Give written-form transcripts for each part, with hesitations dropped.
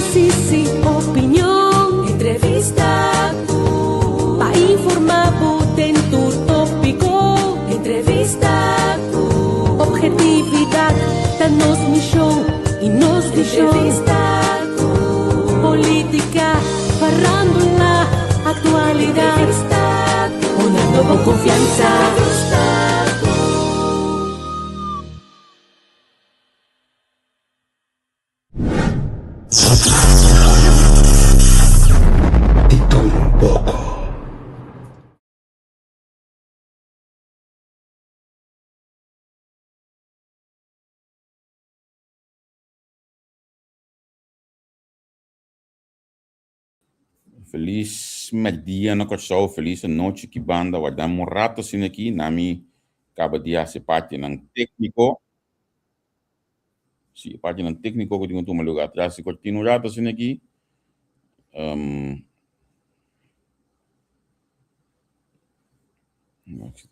Análisis y opinion. Entrevista ku. Pa informa bo den tur tópiko. Entrevista ku. Objetividad ta nos mishon y nos vishon. Entrevista ku. Polítika, farándula, aktualidat. Entrevista ku. Dunando bo konfiansa. Entrevista ku. Di tur un poko. Felis merdia na Kòrsou, felis anochi ki banda wardam un rato asina aki, na mi kaba di hasi partinan tékniko. Sí, e partinan tékniko ku tin ku tuma lugá tras di kortina un rato asina aki. Um,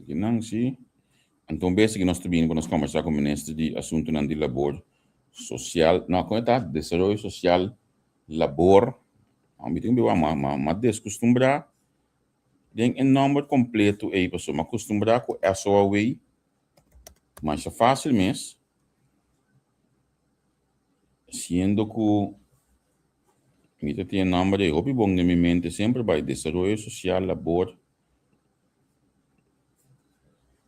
nan sí. Anto un bes aki nos ta bini pa nos kòmbersá ku minister di Asuntunan di Labor Sosial, no, kon e ta? Desaroyo Sosial Labor, mi tin biba ma ma ma deskustumbrá den e nòmber kompleto ei pasobra mi a kustumbrá ku SOAW masha fásil mes siendo ku mi ta tin e nòmber ei hopi bon den mi mente semper bai Desaroyo Sosial Labor.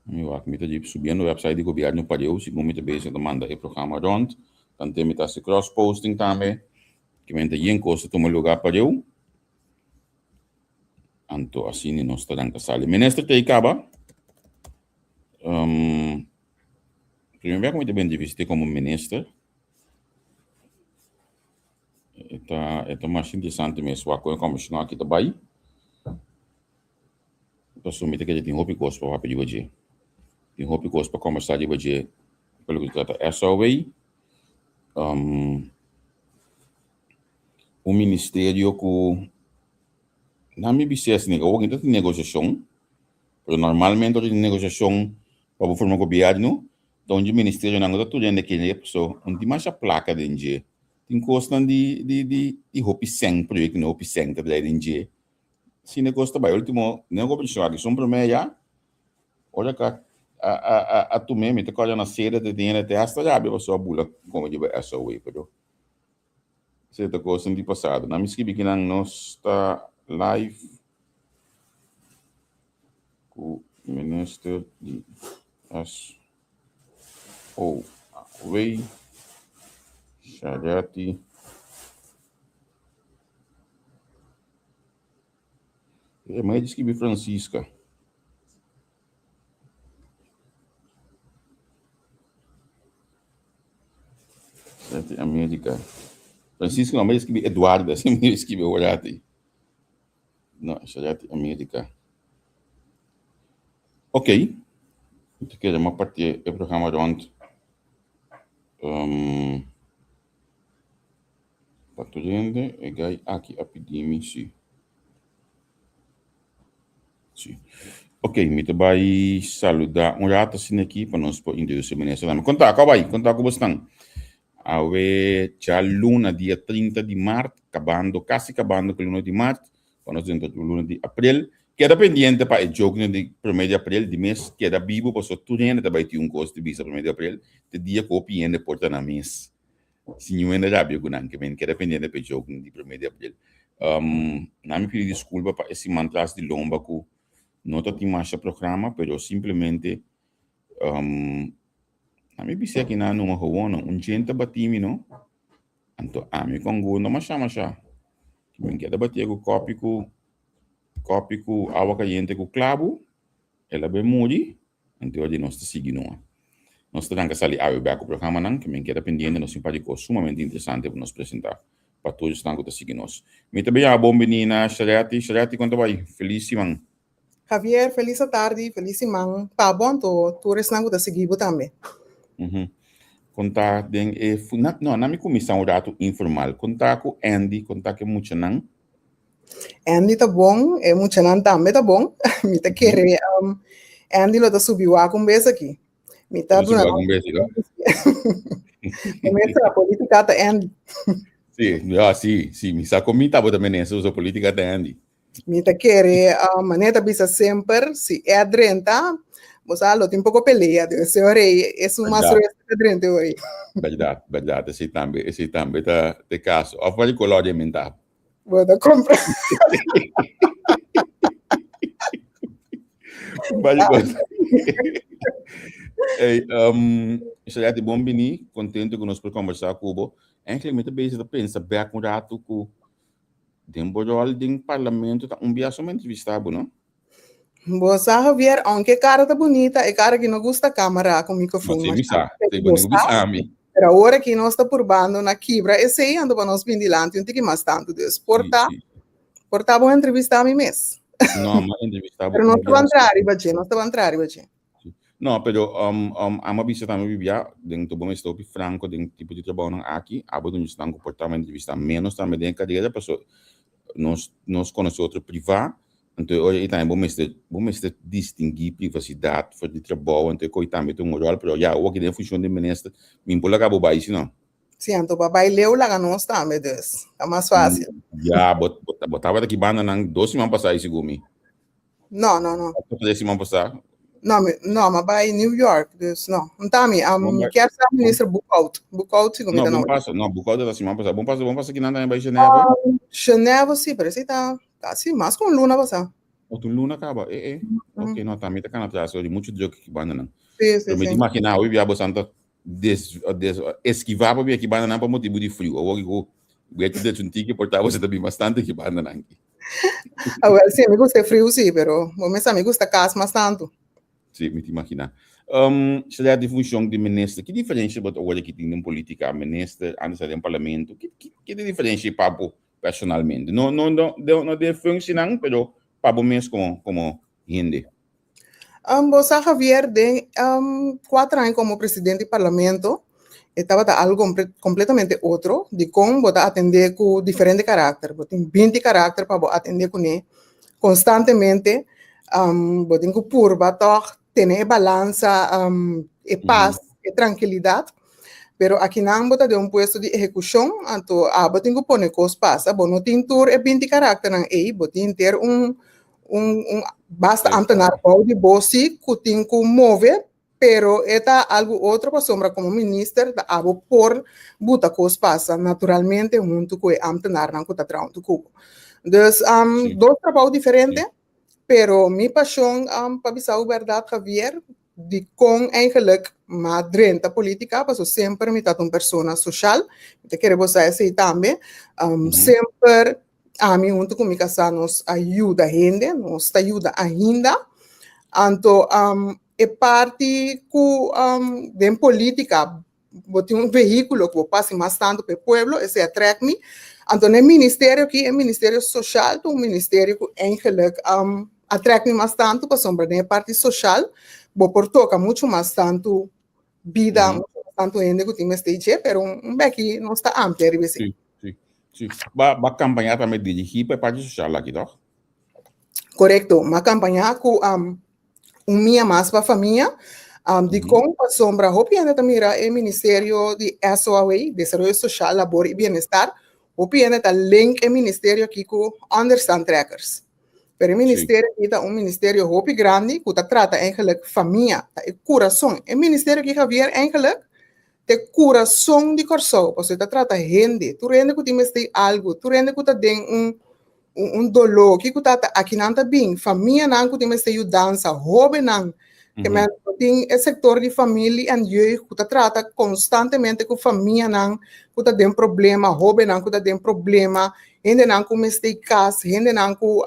Mi wak mi ta djip subiendo website di gobierno pareu segun mi ta bezig ta manda e programa rond. Tante mi ta hasi cross posting tambe. Ki men ta yen kos ta tuma luga pareu. Anto asina nos ta ranka sali. Minister ta ei kaba. Um, primer bia ku mi ta ben entrevist'é komo minister. E ta, e ta masha interesante mes wak kon e kòmbersashon aki ta bai. Pasobra mi ta kere tin hopi kos pa papia riba dje. Tin hopi kos pa kòmbersá riba dje pa loke ta trata SOW. Um, un ministerio ku nan mi bis'é asina, awor ta tin negosiashon, pero normalmente ora tin negosiashon pa bo forma gobièrnu, ta un dje ministerionan ku ta tur hende kere, pasobra no tin masha plaka den dje. Tin kosnan di di di di hopi sèn, proyektonan hopi sèn ta drai den dje. Asina e kos ta bai. Ultimo negobiashon aki sun promé ya, ora ku a a a a tum'é mi ta kòrda na seda ta tin hende te hasta rabia pasobra a bula kome riba SOW pero esei ta kosnan di pasado. Nan mi skibi kinan nos ta live ku minister di SOW Charetti. E mei di skibi Francisca. Sete America. Francisca no, mei di skibi Eduardo, así mei di skibi Orati. No, Sete America. Ok. Mi ta kere ma parti e programa rond. Um, Pa tur hende e gai aki a pidi mi si. Si. Ok, mi ta bai saluda un rato asina aki pa nos por introduci minister tambe. Konta, kau bai? Konta ku bosnan. Awe djaluna dia 30 di mart, kabando, kasi kabando ku luna di mart, pa nos drenta ku luna di aprel. Keda pendiente pa e jokenan di prome di aprel, di mes keda bibu pasobra tur hende ta bai tin un kos di bisa prome di aprel, te dia ku hopi hende por ta na mes. Si niun hende rabia ku nan, ke men keda pendiente pa e joke di prome di april. Nan mi pidi diskulpa pa e siman tras di lomba ku no ta tin masha programa, pero simplemente nan mi bisa aki nan numa gewoon no, un djente bati mi no, anto ami kon gu no masha masha. Men keda batia ku kopi ku kopi ku awa kayente ku klabu, el a bai muri. Anto di nos ta sigui nua. Nos ta ranka sali awe bek ku programanan ke men keda pendiente nos tin par di kos sumamente interesante pa nos presenta pa tur esnan ku ta sigui nos. Mi ta bia bon bini na Sharetti. Sharetti kon ta bai? Felis siman. Javier, felis atardi, felis siman pa bo anto tur esnan ku ta sigui bo tambe. Kon ta den e no, na mi kuminsá un ratu informal. Kon ta ku Andy? Kon ta ku e muchanan? Andy ta bon, e muchanan tambe ta bon. Mi ta kere um, Andy lo ta subi wak un bes aki. Mi ta duna. Un bes, Minister la politica ta Andy. Sí, ja, sí, sí, mi sa kon mi tabata minister, so politica ta Andy. Mi ta kere, uh, manera ta bisa semper, si e drenta, bo sa lo tin poko pelea, dus e ora ei esun mas Berdad. ruesta ta drenta e ora ei. Berdad, berdad, esei tambe, esei tambe ta e kaso. Of wak di kolor di e menta. Bo ta compra. Bali kos. Hey, um, Shayati, bon bini. Contento ku nos por conversa ku bo. Eigenlijk mi ta bezig ta pensa bek un rato ku den bo rol den parlamento ta un bia so mi entrevista bo, no? Bo sa, Javier, aunke e cara ta bunita, e cara aki no gusta camera ku No, microfoon. sí, mi Masha sa. Sí, bo gusta. bisa mi. Pero awor aki nos ta purbando na kibra esei, anto pa nos bin dilanti un tiki mas tantu. Dus por Sí, ta, sí. por ta bo entrevista mi mes. No, mi a entrevista bo Pero nos un ta ban bia traha riba dje, nos ta ban traha riba dje. Sí. No, pero um, um, amo a bisa tambe bibia, den to bo mester hopi franco den tipo di trabounan aki, abo ta esnan ku por ta entrevista menos tambe den e karera, paso nos, nos konosé otro privá, anto e ora ei tambe bo mester, bo mester distinguí privasidat for di trabou, anto e koi tambe ta un ròl, pero ya, awor aki den funshon di minister, mi no por laga bo bai si no. Sí, anto pa bai leu laga nos tambe, dus ta mas fásil. Ya, bo, bo, bo tabata aki bandanan dos siman pasá ei segun mi. No, no, no. Of tres siman pasá. No, mi, no, ma bai New York, dus no. Nta mi, um, Bon, kier sa minister Boekhout. Boekhout si No, mi ta bon nou. pasa, no, Boekhout ta siman pasá. Bon pasa, bon pasa kinan tambe bai Geneva. Geneva si, pero si ta, ta si, mas ku un luna pasá. Otro luna kaba, eh, eh. Ok, no, tambe ta kana atrás, sorry, mucho druk ki bandanan. Sí, sí, Pero mi sí. ta imaginá, hoy bia bo santa des, des, esquivá pa bia ki bandanan pa motibu di friu. Awor ku wet de un tiki por ta bo se ta bin bastante ki bandanan. Ah, wel, sí, mi gusta e friu, sí, pero bo mesa mi gusta cas mas tanto. Sí, mi ta imaginá. Um, seria di funshon di minister, ki diferensia bo ta ora ki tin den politika, minister, antes den parlamento, ki, ki, ki ta diferensia pa bo personalmente? No, no, no, no, no den funcienan, pero pa bo mes komo, komo hende. Um, bo sa, Javier, den um, cuatro aña como presidente di parlamento, e tabata algo completamente otro, di con bo ta atende cu diferente karakter. Bo tin 20 karakter pa bo atende cune constantemente. Um, bo tin cu purba toch tene e balansa, um, e paz, e tranquilidad. Pero akinan bo ta den un puesto di ehecucion, anto abo tin cu pone cos pasa. Bo no tin tur e 20 karakternan ei, bo tin ter un un, un basta ambtenaar bou di bo sí ku tin ku move, pero e ta algu otro pasobra komo minister ta abo por buta kos pasa naturalmente huntu ku e ambtenaarnan ku ta traha huntu ku bo. Dus um, dos trabou diferente, pero mi pashon um, pa bisa bo bèrdat Javier, dikon eigenlijk m'a drenta politica, paso semper mi tabata un persona social, mi ta kere bo sa esei tambe, um, semper ami hunto ku mi kasá nos a yuda hende, nos ta yuda ainda, anto um, e parti ku um, den politica bo tin un vehículo ku bo pasa mas tanto pa e pueblo, esei a trek mi. Anto na e ministerio aki, e ministerio social ta un ministerio ku eigenlijk um, a trek mi mas tanto pasobra den e parti social bo por toka mucho mas tanto bida, mucho mas tanto hende ku tin mester dje, pero un, un beki nos ta amplia riba esei. Sí, sí, sí. Ba, ba kampaña tambe dirigí pa e parti social aki, toch? Korekto, m'a kampañá ku um, un mia mas pa famia. Um, dikon pasobra hopi hende ta mira e ministerio di SOAW, Desaroyo Sosial, Labor i Bienestar, hopi hende ta link e ministerio aki ku onderstandtrekkers. Pero e ministerio aki ta un ministerio hopi grandi ku ta trata eigenlijk famia, ta e kurason. E ministerio aki, Javier, eigenlijk ta e kurason di Kòrsou, pasobra e ta trata hende, tur hende ku tin mester algu, tur hende ku ta den un un doló, kiko ta ta akinan ta bin, famianan ku tin mester yudansa, hóbennan, ke men tin e sektor di familie en jeugd ku ta trata konstantemente ku famianan ku ta den problema, hóbennan ku ta den problema, hendenan ku mester kas, hendenan ku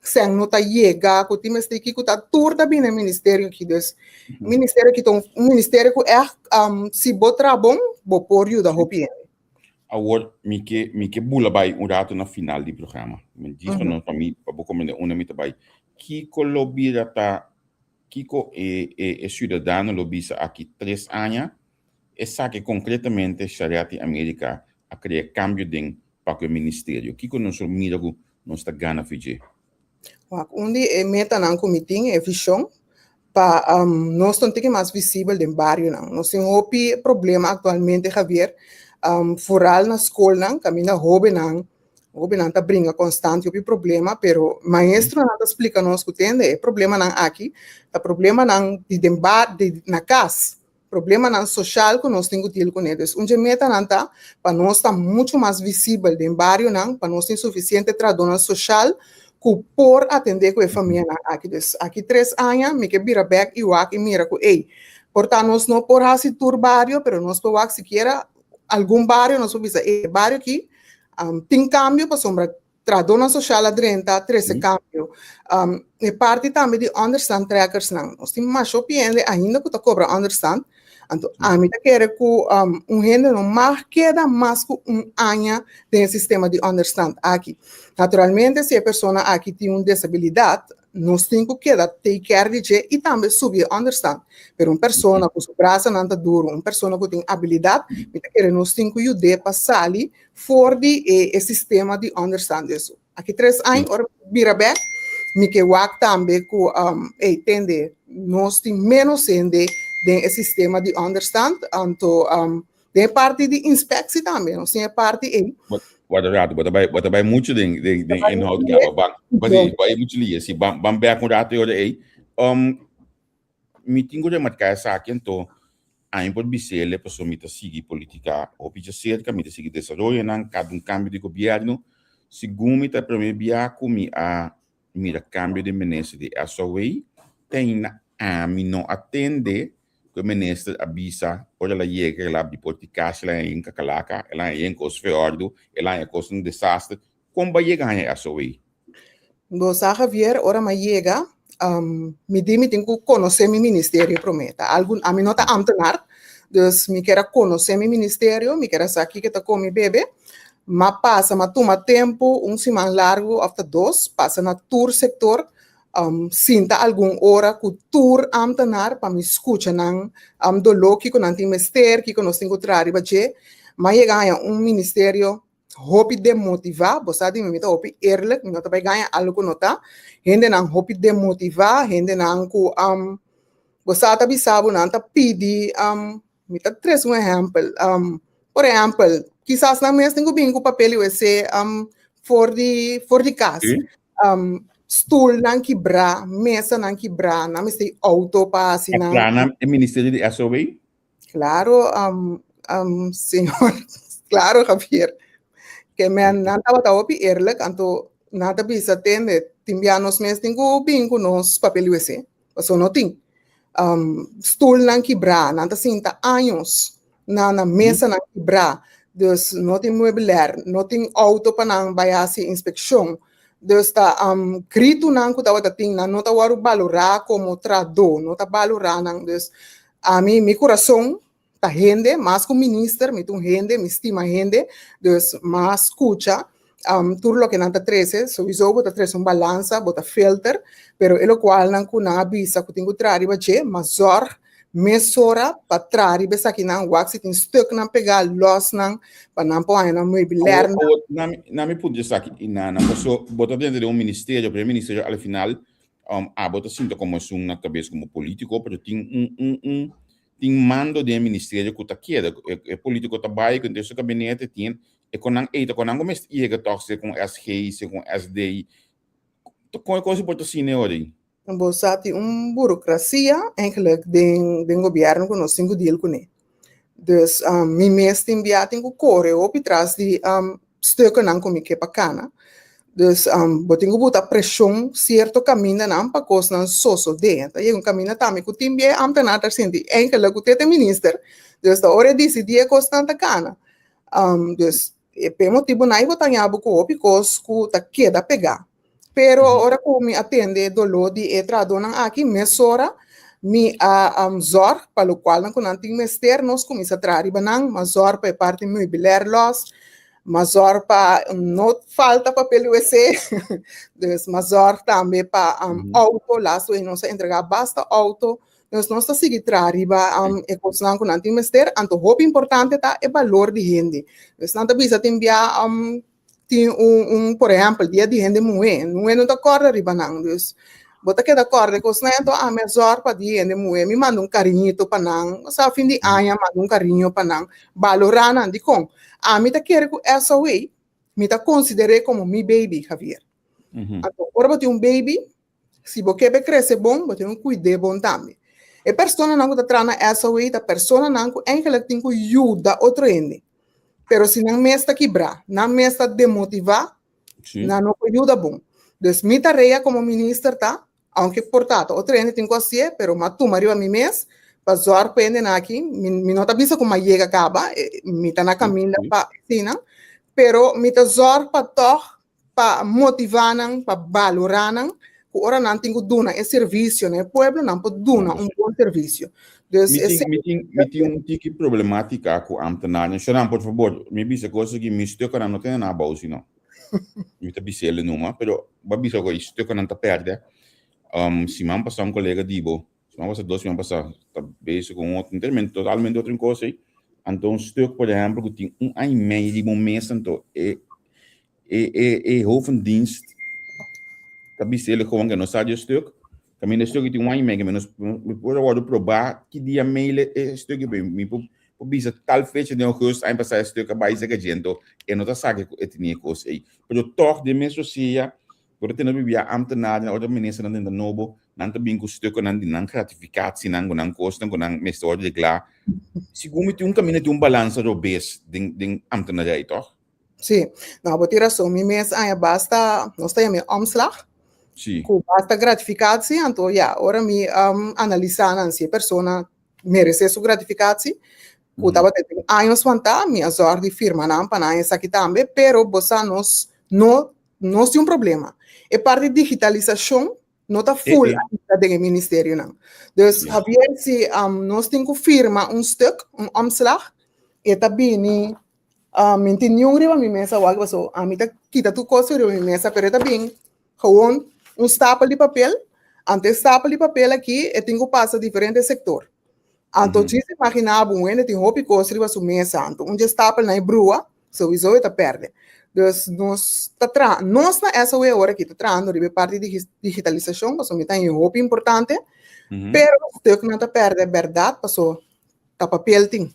sèn no ta yega, ku tin mester kiko ta, tur ta bini e ministerio aki. Dus ministerio aki ta un ministerio ku ègt si bo traha bon, bo por yuda hopi hende. Awor mi ke mi ke bula bai un rato na final di programa. Mi djis pa no pa mi pa bo komprende unda mi ta bai. Kiko lo bira ta kiko e e e siudadano lo bisa aki tres aña? Esaki konkretamente Shariati America a krea kambio den pa ku e ministerio. Kiko nos lo mira ku nos ta gana fi dje? Wak, un di e metanan ku mi tin, e vishon, pa nos ta un tiki mas visibel den barionan. Nos tin hopi problema aktualmente, Javier. Vooral na skolnan kaminda hóbennan hóbennan ta bringa konstant hopi problema, pero maestronan ta splika nos ku tende e problemanan aki ta problemanan di den bar di na kas, problemanan soshal ku nos tin ku deal kuné. Dus un dje metanan ta pa nos ta muchu mas visibel den barionan, pa nos tin sufisiente trahadónan soshal ku por atendé ku e famianan aki. Dus aki tres aña mi ke bira bèk i wak i mira ku ey, por ta nos no por hasi tur bario, pero nos por wak sikiera algun bario, nos por bisa e bario aki tin kambio pasobra trahadónan soshal a drenta trese kambio. E parti tambe di onderstand trekkersnan. Nos tin masha hopi hende ainda ku ta kobra onderstand. Anto ami ta kere ku un hende no mag keda mas ku un aña den e sistema di onderstand aki. Naturalmente si e persona aki tin un desabilidat, nos tin ku keda take care di dje i tambe subi e onderstand. Pero un persona ku su brasanan ta duru, un persona ku tin abilidat, mi ta kere nos tin ku yud'é pa sali for di e e sistema di onderstand. Dus aki tres aña ora mi bira bek, mi ke wak tambe ku ey tende nos tin menos hende den e sistema di onderstand, anto den e parti di inspectie tambe, nos tin e parti ey. Wata rato, bo ta bai, bo ta bai mucho den, den, den inhoud kaba. Ban, ba di, bai mucho liye, si, ban, ban bek un rato yora ey. Mi tin ku remarká esaki anto ami por bis'el pasobra mi ta sigui politika hopi djaserka, mi ta sigui desaroyonan, kada un kambio di gobièrnu. Segun mi ta e promé bia ku mi a mira kambio den minister di SOA, te ainda ami no a tende ku e minister a bisa ora el a yega el a abri porta di kas el a haña yen kakalaka, el a haña yen kos feòrdu, el a haña kos un desaster. Kon bo a yega haña SOA? Bo sa Javier, ora mi a yega, mi di mi tin ku konosé mi ministerio promé. Ta algu, ami no ta ambtenaar, dus mi kier a konosé mi ministerio, mi kier a sa kiko ta komi bebe. M'a pasa, m'a tuma tempu, un siman largu òf ta dos, pasa na tur sektor, sinta algun ora ku tur ambtenaar pa mi skucha nan doló, kiko nan tin mester, kiko nos tin ku traha riba dje. M'a yega haña un ministerio hopi demotivá, bo sa di mi, mi ta hopi eerlijk, mi no ta bai gaña algo ku no ta, hendenan hopi demotivá, hendenan ku bo sa ta bisa bo nan ta pidi, mi ta trese un ehèmpel, por ehèmpel, kisas nan mes tin ku bini ku papel i wc for di for di kas, stulnan kibrá, mesanan kibrá, nan mester di outo pa hasi nan. A traha e ministerio di SOW? Claro, señor, claro Javier. Ke men nan tabata hopi eerlijk, anto nan ta bisa tende, tin bia nos mes tin ku bin ku nos papel USC, paso no tin. Stoelnan kibrá, nan ta sinta años na na mesanan kibrá, dus no tin meubilair, no tin auto pa nan bai hasi inspekshon. Dus ta gritunan ku tabata tin, nan no ta wòrdu balorá komo trahadó, no ta balorá nan. Dus Ami, mi kurason ta hende, mas ku minister, mi ta un hende, mi stima hende, dus m'a skucha tur loke nan ta trese, souiso bo ta trese un balansa, bo ta filter, pero e lokualnan ku nan a bisa ku tin ku traha riba dje, m'a zòrg mesora pa traha riba esakinan, wak si tin stuknan pegá, lòsnan, pa nan por haña nan meubilernan. Awor, na mi punto esaki, Inana, paso bo ta dentro di un ministerio, pero e ministerio al final abo ta sinta como esun na cabes como politico, pero tin un, un, un, tin mando den e ministerio cu ta keda. E, e politico ta bay cu su gabinete tin e con nan ey ta con nan cu mester yega toch sea con SG, sea con SD. Con e cosa por ta asina ora ey? Bo sa tin un burocracia eigenlijk den, den gobierno cu nos tin cu deal cune. Dus mi mes tin bia tin cu core hopi tras di stukkennan ku mi ke pa kana. Dus bo tin ku buta preshon sierto kamindanan pa kosnan sosodé. Ta yega un kaminda tambe ku tin bia e ámtenar ta sinti enkele ku te minister. Dus ta ora e disidí e kosnan ta kana. Dus p'e motibunan ei bo ta haña bo ku hopi kos ku ta keda pegá. Pero ora ku mi a tende e doló di e trahadónan aki, mesora mi a zòrg pa lokualnan ku nan tin mester, nos kuminsá traha riba nan, m'a zòrg pa e parti meubilair lòs, m'a zòrg pa no falta papel wc, dus m'a zòrg tambe pa outo, lastu ei nos a entregá basta outo, dus nos ta sigui traha riba e kosnan ku nan tin mester, anto hopi importante ta e balor di hende, dus nan ta bisa tin bia tin un, un por ehempel, dia di hende muhé, muhé no ta kòrda riba nan, dus Bo ta keda kòrda e kosnan ei, anto ami a zòrg pa di hende muhé, mi manda un kariñito pa nan, osea fin di aña manda un kariño pa nan, balorá nan. Dikon? Ami ta kere ku SOA mi ta konsider'é komo mi baby, Javier. Anto ora bo tin un baby, si bo ke p'e krese bon, bo tin ku kuid'é bon tambe. E personanan ku ta traha na SOA ta personanan ku eigenlijk tin ku yuda otro hende. Pero si nan mes ta kibrá, nan mes ta demotivá, nan no por yuda bon. Dus mi tarea komo minister ta, aunke por ta ta otro hende tin ku hasié, pero m'a tuma riba mi mes pa zòrg pa e hendenan aki. Mi no ta bisa ku m'a yega kaba, mi ta na kaminda pa asina, pero mi ta zòrg pa tòg pa motivá nan, pa balorá nan, ku ora nan tin ku duna e servisio na e pueblo, nan por duna un bon servisio. Dus Mi tin, esei mi tin, mi tin un tiki problemátika ku ámtenarnan. Shonan, por fabor, mi bisa kos aki, mi stuknan no tene nada abou sino. Mi ta bis'é el numa, pero bo a bisa ku e stuknan ta pèrdè. Um, siman pasá un kolega di bo, Siman pasa, dos siman pasa, ta bezig ku un otro, enteramente totalmente otro kos ei. Anto un stuk, por ehempel, ku tin un aña i mei riba un mes, anto e e e e hovendienst ta bisa el'e gewoon ke no sa di e stuk. Kaminda e stuk tin un aña i mei, ke mi no mi por a wòrdu probá ki dia mail e stuk ei, mi por por bisa tal fecha den augustus aña pasá e stuk a bai seka dje, anto e no ta sa ke e tene e kos ei. Pero tòg den mes sosia Por a tene bibia ambtenaren, ora ministernan den ta nobo, nan ta bin ku stukkennan di nan gratifikatienan, ku nan kosnan ku nan mester wòrdu reglá. Segun mi tin un kaminda tin un balansa robes den den ambtenarij, tòg? Sí, no, bo tin rason. Mi mes aña basta, nos ta yama e omslag, Sí. ku basta gratifikatie, anto ya, ora mi analisá nan si e persona meresé su gratifikatie, ku tabata tin años wantá, mi a zòrg di firma nan pa nan esaki tambe, pero bo sa nos no Nos tin un problema. E parti digitalisashon no ta full ainda den e ministerionan. Dus Javier, si nos tin ku firma un stuk, un omslag, e ta bini, mi tin niun riba mi mesa wak paso ami ta kita tur kos riba mi mesa, pero e ta bin gewoon un stapel di papel, anto e stapel di papel aki e tin ku pasa diferente sektor. Anto djis imagina bo un hende tin hopi kos riba su mesa, anto un dje stapelnan e brua, Souiso e ta perde. Dus nos ta traha, nos na SOE awor aki ta trahando riba e parti di digitalisashon, pasobra mi ta haña hopi importante, pero stuknan ta perde bèrdat paso ta papel tin.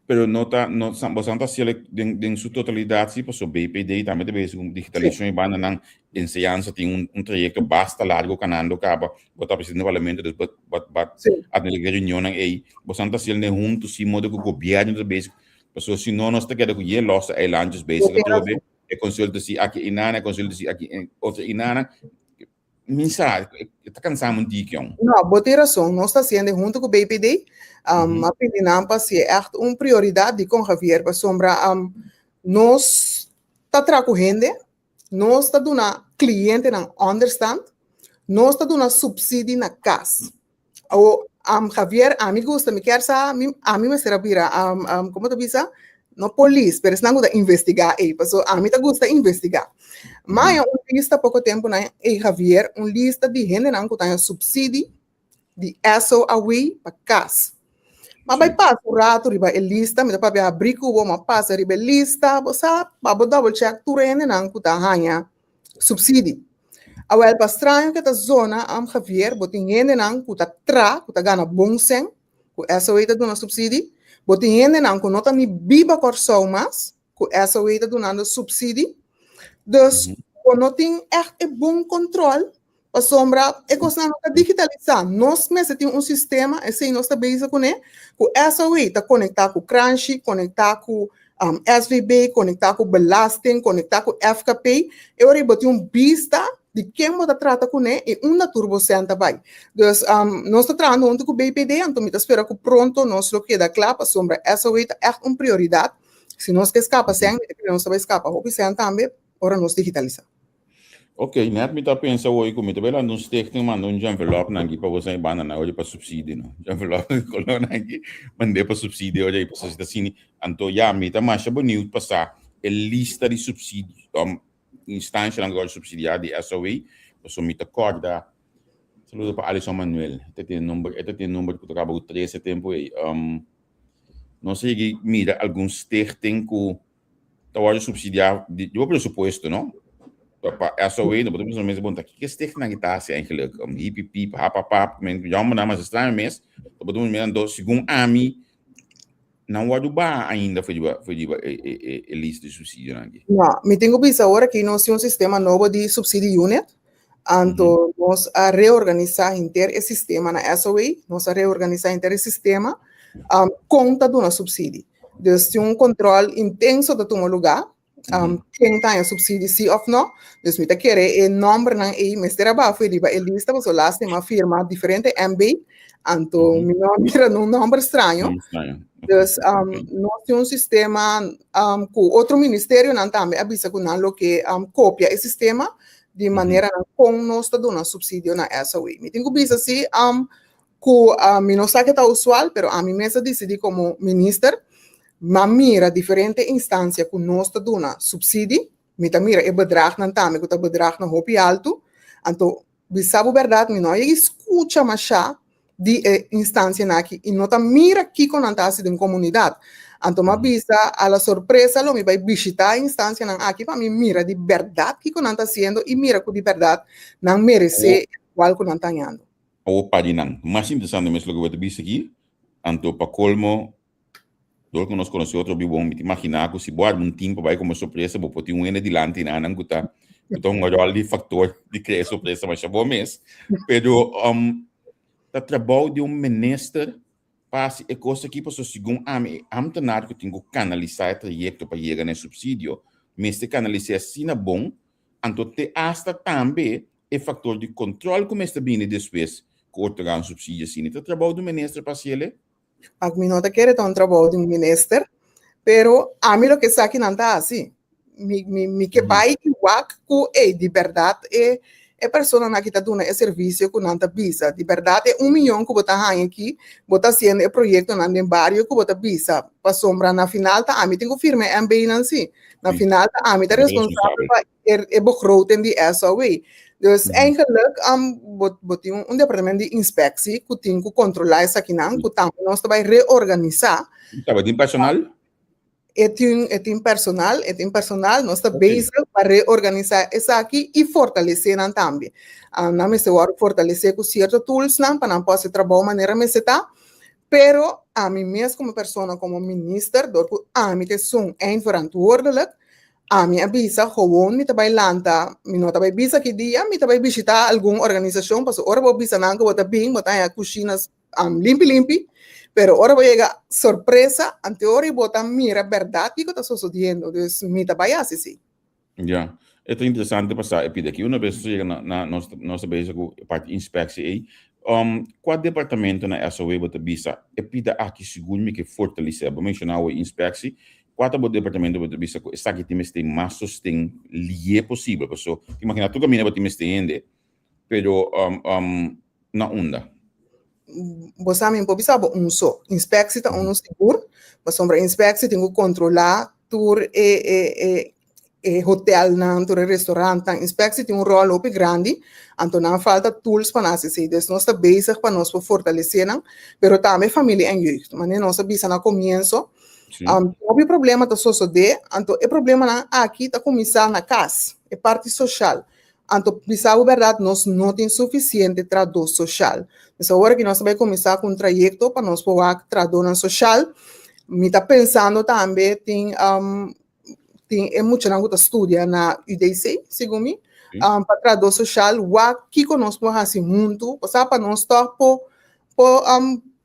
Pero no ta, no, boso no ta hasiel den, den su totalidat si, paso BPD tambe ta bezig ku digitalisashon i banda nan enseñansa tin un, un trayekto basta largo kanando kaba, bo ta presidente di parlamento, dus bo, bo, bo atende e reunionnan ei, boso no ta hasiel den huntu si modo ku gobièrnu ta bezig. Pasobra si no nos ta keda ku ye lòs eilandjes bezig atrobe, e konsulta si aki inana, e konsulta si aki otro inana. Mi sa, e ta kansa mi un tiki yon. No, bo tin rason. Nos ta hasiendo huntu ku BPD. A pidi nan pa hasié ègt un prioridat dikon Javier, pasobra nos ta traha ku hende, nos ta duna klientenan ònderstant, nos ta duna supsidi na kas. Awo, Javier, ami gusta, mi kier sa, mi, ami mester a bira, como ta bisa? No polis, pero esnan ku ta investigá ei, paso ami ta gusta investigá. Ma haña un lista poko tempu nan ei, Javier, un lista di hendenan ku ta haña supsidi di SOAW pa kas. Ma bai pasa un ratu riba e lista, mi ta papia habrí ku bo, ma pasa riba e lista, bo sa, pa bo double check tur e hendenan ku ta haña Subsidi. Awel pa straño ke ta zona am Javier bo tin hendenan ku ta tra ku ta gana bon sèn ku SOA ta duna subsidi, bo tin hendenan ku no ta ni biba Kòrsou mas ku SOA ta dunando subsidi. Dus bo no tin ègt e bon kontròl pasobra e kosnan no ta digitalisá. Nos mester tin un sistema, esei nos ta bezig kuné, ku SOA ta konektá ku Kranshi, konektá ku SVB, konektá ku belasting, konektá ku FKP, e ora ei bo tin un bista di ken bo ta trata kuné i unda tur bo sèn ta bai. Dus nos ta trahando huntu ku BPD, anto mi ta spera ku pronto nos lo keda kla pasobra SOA ta ègt un prioridat. Si nos ke skapa sèn, mi ta kere nos ta bai skapa hopi sèn tambe ora nos digitalisá. Ok, net mi ta pensa hoy ku mi ta bai lanta un stichting manda un envelop nan aki pa boso e banda nan oye pa subsidie no. Envelop di kolor nan aki mand'é pa subsidie oye pa si ta sini. Anto ya mi ta masha beniut pa sa e lista di subsidie um, instancianan ku a wòrdu subsidiá di SOA pasobra mi ta kòrda saludo pa Alison Manuel e ta tin number e ta tin number ku ta kaba ku tres e tempu ei um nos a yega mira algun stichting ku ta wòrdu subsidiá di bo presupuesto, no? Pa SOA, no por mes bon, ta kiko stichting nan ta hasi eigenlijk? Hipi pip, hapa pap, men jammer na, mas straño mes. Ta por mirando, segun ami, nan wòrdu baha ainda for di e lista di subsidionan aki. No, mi tin ku bisa awor aki nos tin un sistema nobo di subsidie unit. Anto nos a reorganisá henter e sistema na SOA, nos a reorganisá henter e sistema kon ta duna subsidie. Dus tin un kontrol intenso ta tuma lugá, ken ta haña subsidie si òf no. Dus mi ta kere e nòmbernan ei mester a baha for riba e lista pasobra lástima a firma diferente MB, anto mi no a mira nun nòmber straño. Dus nos tin un sistema ku otro ministerionan tambe a bisa ku nan lo ke kopia e sistema di maneranan kon nos ta duna supsidio na SOE. Mi tin ku bisa si ku mi no sa ke ta usual, pero ami mes a disidí komo minister, m'a mira diferente instansia ku nos ta duna supsidi, mi ta mira e bedragnan tambe ku ta bedragnan hopi altu, anto bisa bo bèrdat mi no a yega skucha mashá di e instansianan aki i no ta mira kiko nan ta hasi den komunidat. Anto m'a bisa a la sorpresa lo mi bai bishitá e instansianan aki pa mi mira di bèrdat kiko nan ta hasiendo i mira ku di bèrdat nan meresé e kual ku nan ta hañando. Awor pa di nan. Mas interesante mes loke bo ta bisa aki, anto pa kolmo, dor ku nos konosé otro bibo, mi ta imaginá ku si bo arma un tim pa bai komo sorpresa, bo por tin un hende dilanti nan ku ta ku ta hunga ròl di faktor di krea sorpresa masha bo mes. Pero ta trabou di un minister pa hasi e kos aki pasobra segun ami e ámtenar ku tin ku kanalisá e trayekto pa yega na e supsidio mester kanalis'é asina bon, anto te asta tambe E faktor di kontrol ku mester bini despues ku otorgá un supsidio asina ta trabou di un minister pa hasi el'e? Ak mi no ta kere ta un trabou di un minister, pero ami loke esakinan ta hasi. Mi, mi, mi ke bai i wak ku ey, di bèrdat e e personanan aki ta duna e servisio ku nan ta bisa. Di bèrdat e un miyon ku bo ta haña aki, bo ta hasiendo e proyektonan den bario ku bo ta bisa. Pasobra na final ta ami tin ku firma e MB-nan si. Na final ta ami ta responsabel pa e begroting di SOW. Dus eigenlijk bo, bo tin un departamento di inspectie ku tin ku kontrolá esakinan, ku tambe nos ta bai reorganisá. Tabatin personal? E tin, e tin personal, e tin personal. Nos ta bezig pa reorganisá esaki i fortalesé nan tambe. Nan mester wòrdu fortalesé ku sierto toolsnan pa nan por hasi trabou manera mester ta. Pero ami mes komo persona, komo minister, dor ku ami ta esun eindverantwoordelijk, Ami a bisa, Gewoon mi ta bai lanta, mi no ta bai bisa ki dia, mi ta bai bishitá algun organisashon, pasobra ora bo bisa nan ku bo ta bin, bo ta haña kushina limpi limpi, pero ora bo yega sorpresa, anteora bo ta mira bèrdat kiko ta sosodiendo, dus mi ta bai hasi si. Ya, e ta interesante pa sa e pida aki. Una bes nos yega na na nos nos ta bezig ku e parti inspeksie ei, kua departamento na SOW bo ta bisa e pida aki sigur mi ke fortalesé? Bo menshoná awe inspeksie, Kua ta bo departamento bo ta bisa ku esaki tin mester mas sosten lié posibel? Paso imagina tur kaminda bo tin mester hende, pero na unda? Bo sa mi por bisa bo un so. Inspeksie ta unu sigur, pasobra inspeksie tin ku kontrolá tur e e e e hotelnan, tur e restaurantnan. Inspeksie tin un ròl hopi grandi, anto nan falta tools pa nan hasi esei. Dus nos ta bezig pa nos por fortalesé nan, pero tambe familia en jeugd. Manera nos a bisa na komienso, hopi problema ta sosodé, anto e problemanan aki ta kuminsá na kas, e parti soshal. Anto bisa bo bèrdat nos no tin sufisiente tradó soshal. Dus awor aki nos ta bai kuminsá ku un trayekto pa nos por wak tradónan soshal. Mi ta pensando tambe tin tin e muchanan ku ta studia na UDC, segun mi, pa trahadó soshal, wak kiko nos por hasi huntu, osea pa nos tòg por por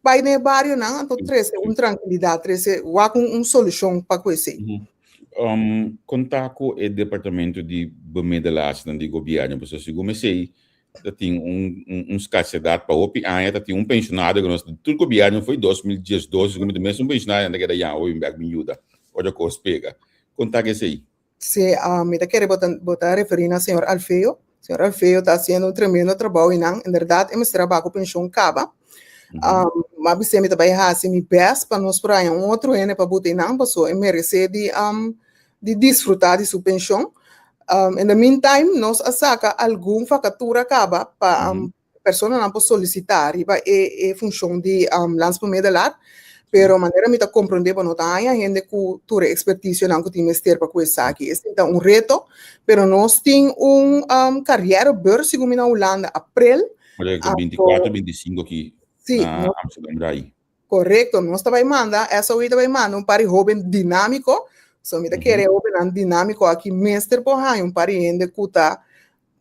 bai den e barionan, anto trese un trankilidat, trese wak un solushon pa ku esei. Konta ku e departamento di bemiddelaars-nan di gobièrnu, pasobra segun esei ta tin un un skarsedat pa hopi aña, ta tin un pensionario ku nos tur gobièrnu foi 2012 ku mi ta mesun pensionario nan ta keda yama bin bèk bin yuda ora kos pega. Konta esei. Si, mi ta kere bo ta bo ta referí na señor Alfeo. Señor Alfeo ta hasiendo un tremendo trabou einan. En bèrdat e mester a baha ku penshon kaba. M'a bis'é mi ta bai hasi mi bèst pa nos por haña un otro hende pa buta einan pasobra e meresé di di disfrutá di su penshon. In the meantime nos a saka algun vakatura kaba pa personanan por solisitá riba e e funshon di landsbemiddelaar. Pero manera mi ta komprondé bo no ta haña hende ku tur e ekspertisionan ku tin mester pa ku esaki. Esei ta un reto, pero nos tin un carrièrebeurs segun mi na Hulanda aprel. Korekto, 24, 25 aki na Amsterdam Rai. Korekto, nos ta bai manda, SOE ta bai manda un par di hóben dinámiko. So mi ta kere e hóbennan dinámiko aki mester por haña un par di hende ku ta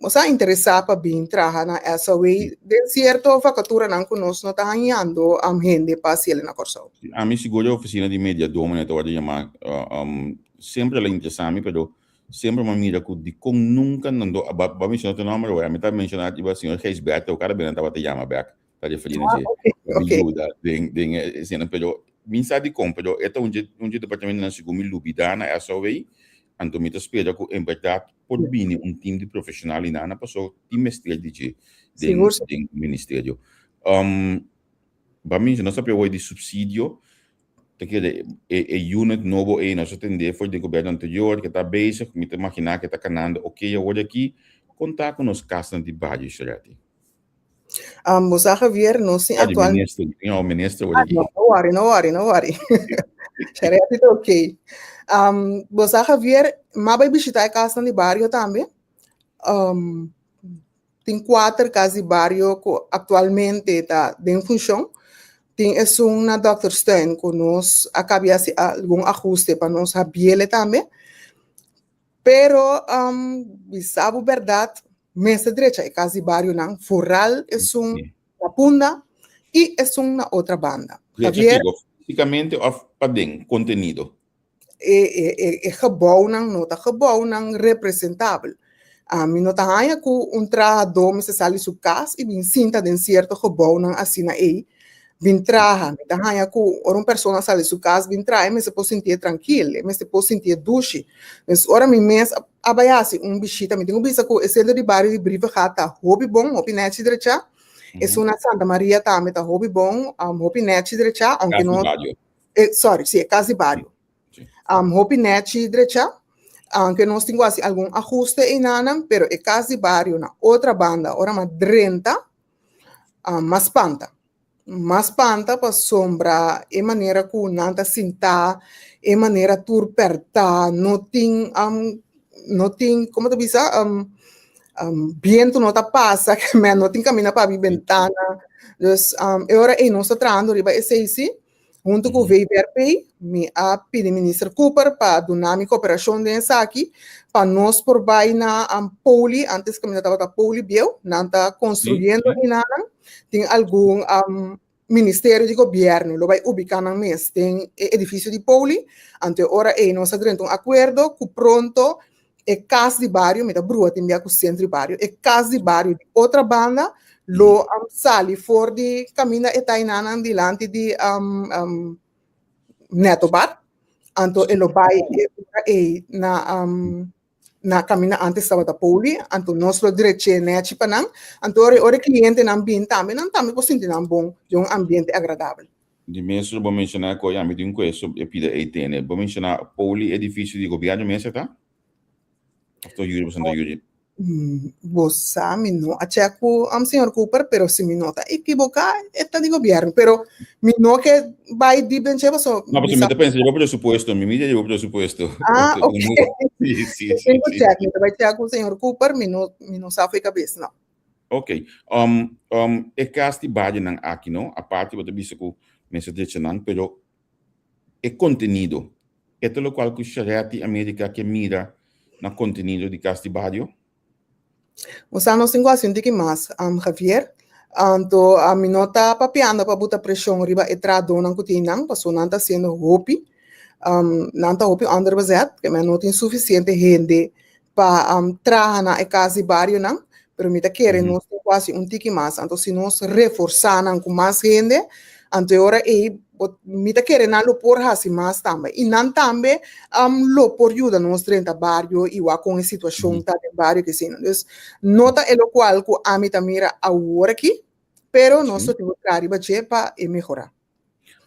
Nos a interesá pa bin traha na SOE den sierto vakaturanan ku nos no ta hañando hende pa hasiel na Kòrsou. Ami sigur e ofisina di mediadó manera ta wòrdu yamá semper el a interesá mi pero semper mi a mira ku dikon nunka nan do bo a menshoná otro nòmber awor ami ta menshoná riba señor Gijsberto kada bes nan tabata yama bèk ta referí na dje pa mi yuda den e esena pero mi sa dikon pero e ta un dje un dje departamentonan segun mi lubidá na SOE anto mi ta spera ku en bèrdat por bini un team di profesional y nana paso tin mester di dje den den ministerio. Ba menshona nos a papia hoy di subsidio ta kere e e unit nobo ey nos a tende for di gobierno anterior ke ta bezig mi ta imagina ke ta kanando ok awor aki kon ta ku nos kasnan di bario Sherety? Bo sa Javier, nos tin actual... Minister, no, minister. Ah, no, no worry, no worry, no worry. Charetti ta ok. Bo sa Javier, m'a bai bishita e kasnan di bario tambe. Tin kuater kas di bario ku aktualmente ta den funshon. Tin esun na Dokterstuin ku nos a kabia hasi algun ahuste pa nos habiele tambe. Pero bisa bo bèrdat, mester drecha e kas di barionan, foral esun na Punda i esun na otra banda. Drecha kiko? Físikamente òf paden, kontenido? E gebouwnan no ta gebouwnan representabel. Mi no ta haña ku un trahadó mester sali su kas i bin sinta den sierto gebouwnan asina ei bin traha. Mi ta haña ku ora un persona sali su kas bin traha e mester por sintié trankil, e mester por sintié dushi. Pues ora mi mes a bai hasi un bishita, mi tin ku bisa ku e sentro di bario di Brievengat ta hopi bon, hopi nèchi drechá. Esun na Santa Maria tambe ta hopi bon, hopi nèchi drechá, aunke no. Kas di bario. Sorry, si, e kas di bario. Hopi nèchi drechá, aunke nos tin ku hasi algun ahuste einanan, pero e kas di bario na otra banda, ora m'a drenta, m'a spanta. M'a spanta pasobra e manera ku nan ta sintá, e manera tur pèrtá, no tin, no tin, komo ta bisa, bientu no ta pasa, no tin kaminda pa abri bentana. Dus e ora ei nos ta trahando riba esei sí. Huntu ku VVRP mi a pidi Minister Cooper pa duna mi koperashon den esaki pa nos por bai na Poli, antes kaminda tabata Poli bieu, nan ta konstruyendo enanan, tin algun ministerio di gobièrnu lo bai ubiká nan mes den e edifisio di Poli, anto e ora ei nos a drenta un akuerdo ku pronto e kas di bario, mi ta brua tin bia ku sentro di bario, e kas di bario di otra banda lo sali for di kaminda e tainanan dilanti di Neto Bar, anto e lo bai e ora ei na na kaminda antes tabata Poli, anto nos lo drech'é nèchi pa nan, anto ora ora e klientenan bin tambe nan tambe por sinti nan bon den un ambiente agradabel. Di mes lo bo menshoná ku ami tin ku eso e pida ei tene. Bo menshoná Poli edifisio di gobièrnu mes e ta? Òf ta yuri bo Santa Yuri? Bo sa mi no a chèk ku señor Cooper pero si mi no ta ekiboká e ta di gobièrnu pero mi no ke bai dip den dje pasobra No pasobra mi ta pensa riba presupuesto mi mira riba presupuesto. Ah ok. Si si si. Mi tin ku chèk mi ta bai chèk ku señor Cooper mi no mi no sa fo'i kabes no. Ok. E kas di barionan aki no, aparte bo ta bisa ku mester drecha nan, pero e kontenido, e ta lokual ku Sharetti America ke mira na kontenido di kas di bario? Bo sa nos tin ku hasi un tiki mas, Javier. Anto mi no ta papiando pa buta preshon riba e trahadónan ku tin nan, pasobra nan ta hasiendo hopi, nan ta hopi onderbezet, ke men no tin sufisiente hende pa traha na e kas di barionan, pero mi ta kere nos tin ku hasi un tiki mas. Anto si nos reforsá nan ku mas hende, anto e ora ei mi ta kere nan lo por hasi mas tambe. I nan tambe lo por yuda nos drenta bario i wak kon e situashon ta den bario ku esei. Dus no ta e lokual ku ami ta mira awor aki, pero nos lo tin ku traha riba dje pa e mehorá.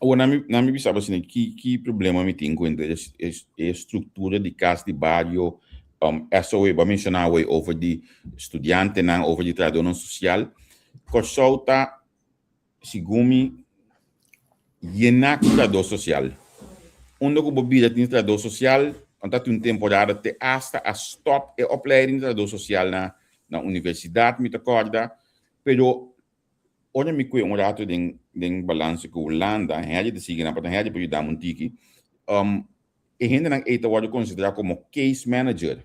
Awor, na mi, na mi bisa bo asina, ki, ki problema mi tin ku entre e, e struktura di kas di bario, um, SOE, bo a menshoná awor over di studiantenan, over di trahadónan sosial. Kòrsou ta, segun mi, Yená ku trahadó sosial. Unda ku bo bira tin trahadó sosial, anta tin un temporada te asta a stòp e opleiding di trahadó sosial na na universidat mi ta kòrda. Pero ora mi kue un ratu den den balanse ku Hulanda, hende ta sigui nan, pasobra hende por yuda mi un tiki, e hendenan ei ta wòrdu konsiderá komo case manager.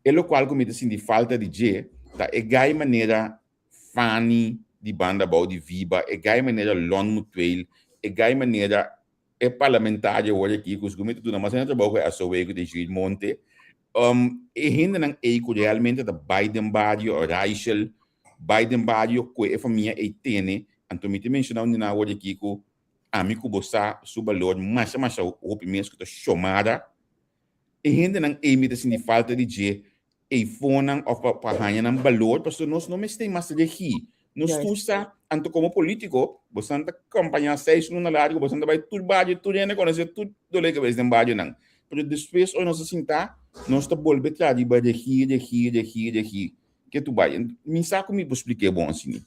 E lokual ku mi ta sinti falta di dje ta e gai manera Fanny di banda abou di Viba, e gai manera Lon Mutueel, e gai manera e parlamentario awor aki ku sigur mi ta duna mas hende trabou ku e SOA ku ta Jules Monte. E hendenan ei ku realmente ta bai den bario, Raichel, bai den bario ku e famia ei tene, anto mi ta menshoná un di nan awor aki ku ami ku bo sa su balor masha masha hopi mes ku ta Shomara. E hendenan ei mi ta sinti falta di dje eifonan of pa pa haña nan balor pasobra nos no mester mas regí. Nos tur sa, anto komo polítiko bosan ta kampañá seis luna largu, bosan ta bai tur bario, tur hende konosé tur dolé kabes den barionan. Pero despues ora nos a sintá, nos ta bolbe traha riba regí, regí, regí, regí. Ke tur bai. Mi sa ku mi por splik'é bon asina.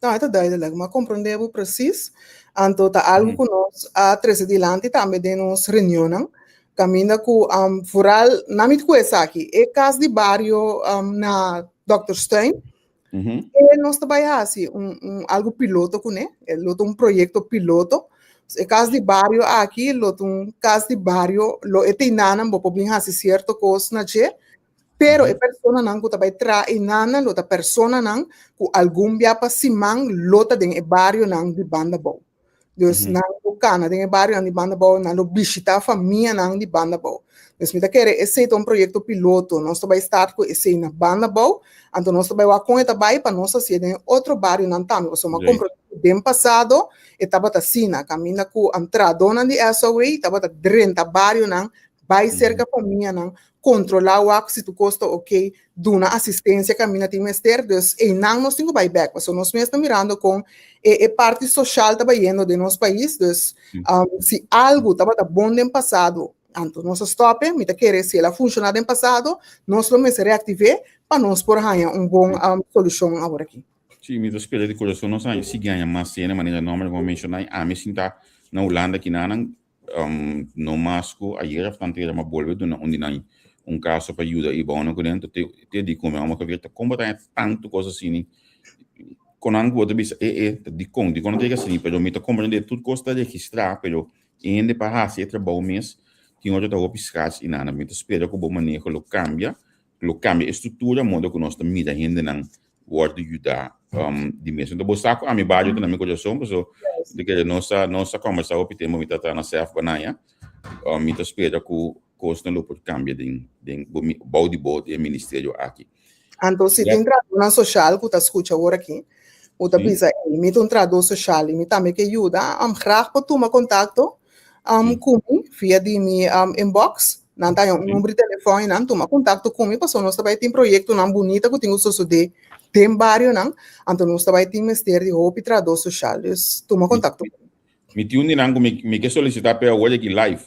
No, e ta duidelijk. Mi a komprondé bo presis. Anto ta algu ku nos a trese dilanti tambe den nos reunionnan. Kaminda ku vooral na mi ku esaki, e kas di bario na Dokterstuin, e nos ta bai hasi un un algu piloto kuné, e lo ta un proyekto piloto. E kas di bario aki lo ta un kas di bario, lo e teinannan bo por bin hasi sierto kos na dje, Pero e personanan ku ta bai traha einanan lo ta personanan ku algun bia pa siman lo ta den e barionan di banda bou. Dus nan lo kana den e barionan di banda bou, nan lo bishita famianan di banda bou. Dus mi ta kere esei ta un proyekto piloto. Nos ta bai start ku esei na banda bou, anto nos ta bai wak kon e ta bai pa nos hasié den e otro barionan tambe. Pasobra mi a komprondé ku den pasado e tabata asina, kaminda ku trahadónan di SOA tabata drenta barionan, bai serka famianan, Kontrolá wak si tur kos ta ok, duna asistensia kaminda tin mester. Dus einan nos tin ku bai bèk, pasobra nos mes ta mirando kon e e parti soshal ta bayendo den nos pais. Dus si algu tabata bon den pasado, anto nos a stòp e. Mi ta kere si el a funshoná den pasado, nos lo mester reaktiv'é pa nos por haña un bon solushon aworakí. Sí, mi ta spera di kurason nos haña sigui haña mas hende manera nòmber ku bo a menshoná i ami sinta na Hulanda kinanan No mas ku ayer of tantu ayer mi a bolbe duna un di nan un kaso pa yuda i bono ku den te te di ku mi amo Javier ta kon bo ta haña tantu kos asini kon nan ku bo ta bisa e e ta dikon dikon nan ta yega asini pero mi ta komprende tur kos ta registrá pero e hende pa hasi e trabou mes tin otro ta hopi skars i nada mi ta spera ku bo maneho lo kambia lo kambia e struktura modo ku nos ta mira hendenan wòrdu yudá di mes. Enton bo sa ku ami bario ta na mi kurason paso di kere nos a nos a kòmbersá hopi tempu mi ta traha na sèf Banaya. Mi ta spera ku kosnan lo por kambia den den bo bou di bo den e ministerio aki. Anto si tin trahadónan soshal ku ta skucha awor aki, ku ta bisa ey mi ta un trahadó soshal i mi tambe ke yuda, graag por tuma kontakto ku mi via di mi inbox. Nan ta haña un number di telefòn i nan tuma kontakto ku mi pasobra nos ta bai tin proyektonan bunita ku tin ku sosodé den barionan, anto nos ta bai tin mester di hopi trahadó soshal. Dus tuma kontakto ku mi. Mi tin un di nan ku mi ke solisitá p'e awor aki live.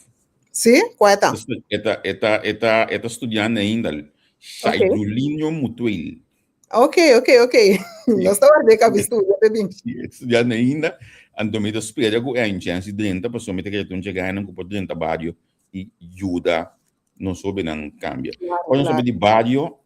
Sí? Kua e ta? E ta e ta e ta e ta studiando ainda. Shaidulinho Mutuel. Ok, ok, ok. Nos ta ward'é kabi studia p'e bin. Sí, e ta studiando ainda. Anto mi ta spera ku e haña un chèns di drenta pasobra mi ta kere ta un djegainan ku por drenta bario i yuda nos hobennan kambia. Ora nos papia di bario,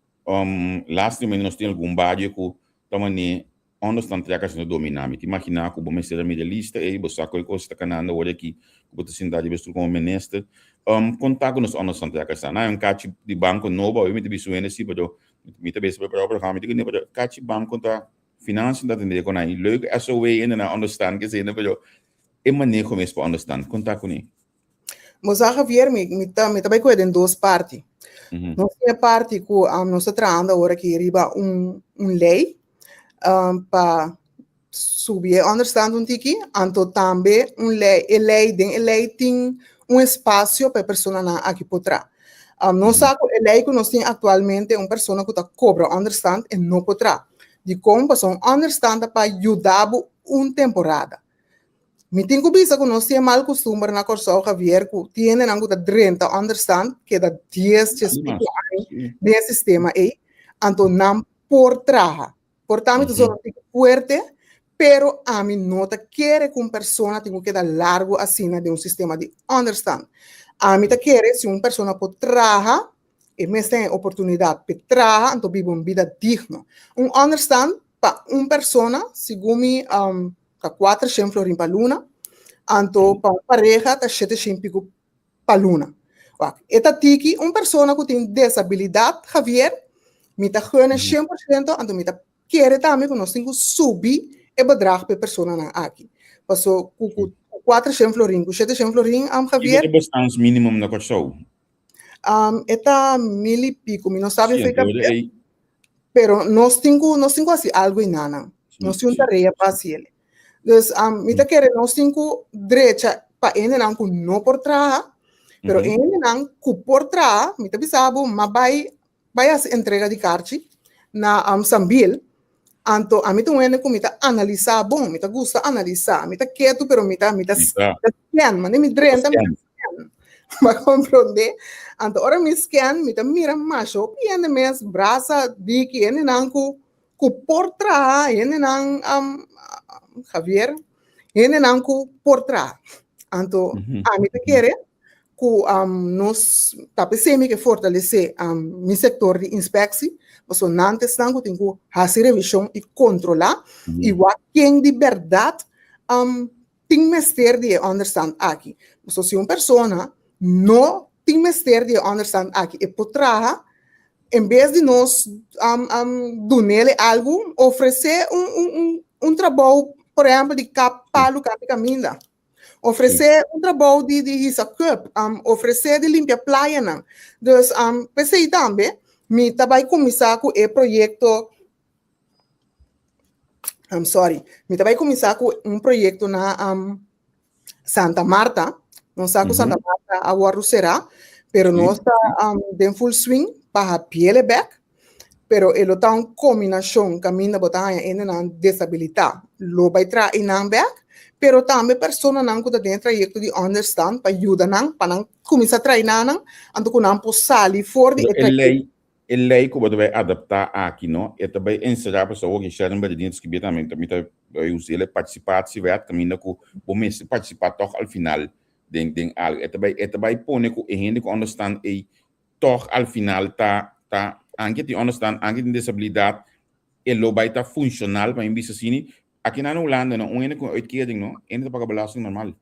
lastimamente nos tin algun bario ku ta manera onderstand trèk asina dominá. Mi ta imaginá ku bo mester a mira lista ei, bo sa kua kos ta kanando awor aki ku bo ta sintá riba e stul komo minister. Kon ta ku nos onderstand trèk asina? Nan hay un kachi di banko nobo awe, mi ta bisa un hende si, pero mi ta bisa prepará un programa, mi ta kende pero kachi banko ta financiën ta atendé ku nan. I leuk SOW hende nan onderstand kesei, pero e maneho mes pa onderstand, kon ta kuné? Bo sa Javier, mi, mi ta, mi ta bai kohe den dos parti. Nos tin e parti ku um, nos ta trahando awor aki riba un, un lei um, pa subi e onderstand un tiki, anto tambe un lei, e lei, den e lei tin un espasio pa e personanan aki por traha. Um, nos sa ku e lei ku nos tin aktualmente, un persona ku ta kobra onderstand e no por traha. Dikon? Pasobra un onderstand ta pa yuda bo un temporada. Mi tin ku bisa ku nos tin e mal kustumber na Kòrsou, Javier, ku tin hendenan ku ta drenta ònderstant, keda dies, djes piku aña den e sistema ei, anto nan por traha. Por ta mi ta sona un tiki fuerte, Pero ami no ta kere ku un persona tin ku keda largu asina den un sistema di ònderstant. Ami ta kere si un persona por traha, e mes ten e oportunidat p'e traha anto biba un bida digno. Un ònderstant pa un persona, segun mi, ta kuatershen florin pa luna, anto pa un pareha ta sheteshen piku pa luna. Wak, e ta tiki un persona ku tin desabilidat, Javier, mi ta gune 100%, anto mi ta kere tambe ku nos tin ku subi e bedrag pa e personanan aki. Paso ku ku 400 florin, ku 700 florin, Javier. Kiko ta bestaansminimum na Kòrsou? E ta mil i pico, mi no sabi fecha, pero nos tin ku nos tin ku hasi algu enanan. Nos tin un tarea pa hasi el. Dus mi ta kere nos tin ku drecha pa hendenan ku no por traha, pero e hendenan ku por traha, mi ta bisa bo, m'a bai bai hasi entrega di karchi na Sambil, anto ami ta un hende ku mi ta analisá bon, mi ta gusta analisá, mi ta ketu pero mi ta mi ta scan, mane mi drenta mi ta scan, bo a komprondé? Anto ora mi scan mi ta mira masha hopi hende mes brasa diki, hendenan ku ku por traha, hendenan Javier, hendenan ku por traha. Anto ami ta kere ku nos ta p'esei mi ke fortalesé mi sektor di inspeksi, pasobra nan ta esnan ku tin ku hasi revishon i kontrolá i wak ken di bèrdat tin mester di e ònderstant aki. Pasobra si un persona no tin mester di e ònderstant aki, e por traha, en bes di nos dun'el algu, ofresé un trabou, por ehèmpel di kap palu kap di kaminda. Ofresé un trabou di di hisa cup, ofresé di limpia playanan. Dus p'esei tambe mi ta bai kuminsá ku e proyekto, I'm sorry, mi ta bai kuminsá ku un proyekto na Santa Marta. Nos sa ku Santa Marta a wòrdu será, pero nos ta den full swing pa hapiel e bèk. Pero e lo ta un kombinashon kaminda bo ta haña hendenan desabilitá lo bai traha einan bèk, pero tambe personanan ku ta den e trayekto di ònderstant pa yuda nan pa nan kuminsá trainá nan anto ku nan por sali for di e trayekto. E lei, e lei ku bo ta bai adaptá aki no, e ta bai enserá pasobra awor Sharon Bernardino ta skibié tambe, mi ta bai usa el e partisipatiewet kaminda ku bo mester partisipá tòg al final den den algu. E ta bai e ta bai pone ku e hende ku ònderstant ei tòg al final ta ta anke tin ònderstant, anke tin desabilidat, e lo bai ta funshonal pa mi bisa asini. Aki nan na Hulanda no, un hende ku un uitkering no, hende ta paga belasting normal.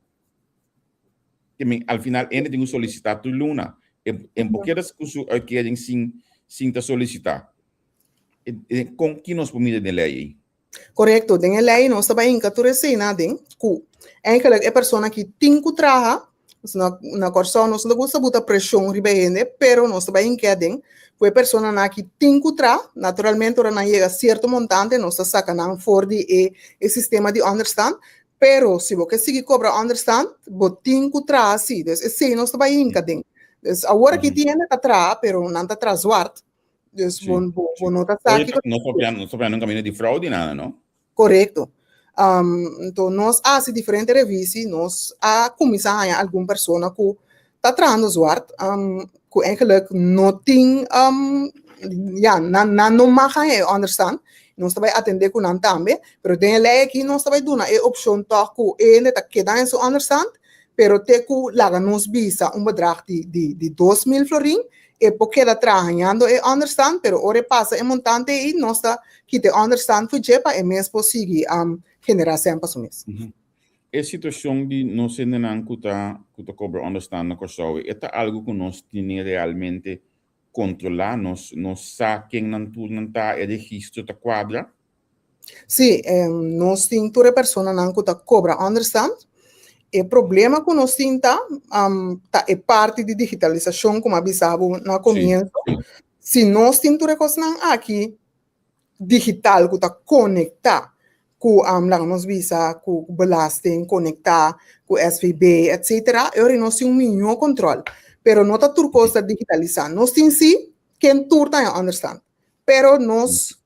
Ke men al final hende tin ku solisitá tur luna. E e por keda ku su uitkering sin sin ta solisitá. E kon ki nos por mira den lei ei? Korekto, den e lei nos ta bai hinka tur esei aden ku eigenlijk e persona ki tin ku traha, na na Kòrsou nos no ta gusta buta preshon riba e hende, pero nos ta bai hink'é aden ku e personanan aki tin ku traha, naturalmente ora nan yega sierto montante nos ta saka nan for di e e sistema di ònderstant, pero si bo ke sigui kobra ònderstant bo tin ku traha si, dus esei nos ta bai hinka aden. Dus awor aki tin hende ta traha pero nan ta traha zwart. Dus bo, bo, bo no ta sa kiko. No papiando, no papiando un camino di fraude nada, no? Correcto. Um, entonces nos hace diferente revisi, nos a comienza haña algún persona ku ta trahando zwart, um, ku eigenlijk no tin, um, ja, nan, nan no mag haña e onderstand. Nos ta bai atende ku nan tambe, pero den e lei aki nos ta bai duna e opshon tòg ku e hende ta keda en su onderstand, pero te ku laga nos bisa un bedrag di, di, di 2000 florin, E por keda traha hañando e ònderstant, pero ora e pasa e montante ei, nos ta kita e ònderstant for dje pa e mes por sigui generá sèn pa su mes. E situashon di nos hendenan ku ta ku ta kobra ònderstant na Kòrsou e ta algu ku nos tene realmente kontrolá? Nos nos sa ken nan tur nan ta? E registro ta kuadra? Sí, nos tin tur e personanan ku ta kobra ònderstant. E problema ku nos tin ta, ta e parti di digitalisashon ku mi a bisa bo na komienso. Si nos tin tur e kosnan aki digital ku ta konektá ku, laga nos bisa, ku belasting, konektá ku SVB, etsetera, e ora nos tin un mihó kontròl. Pero no ta tur kos ta digitalisá. Nos tin sí ken tur ta haña ònderstant, pero nos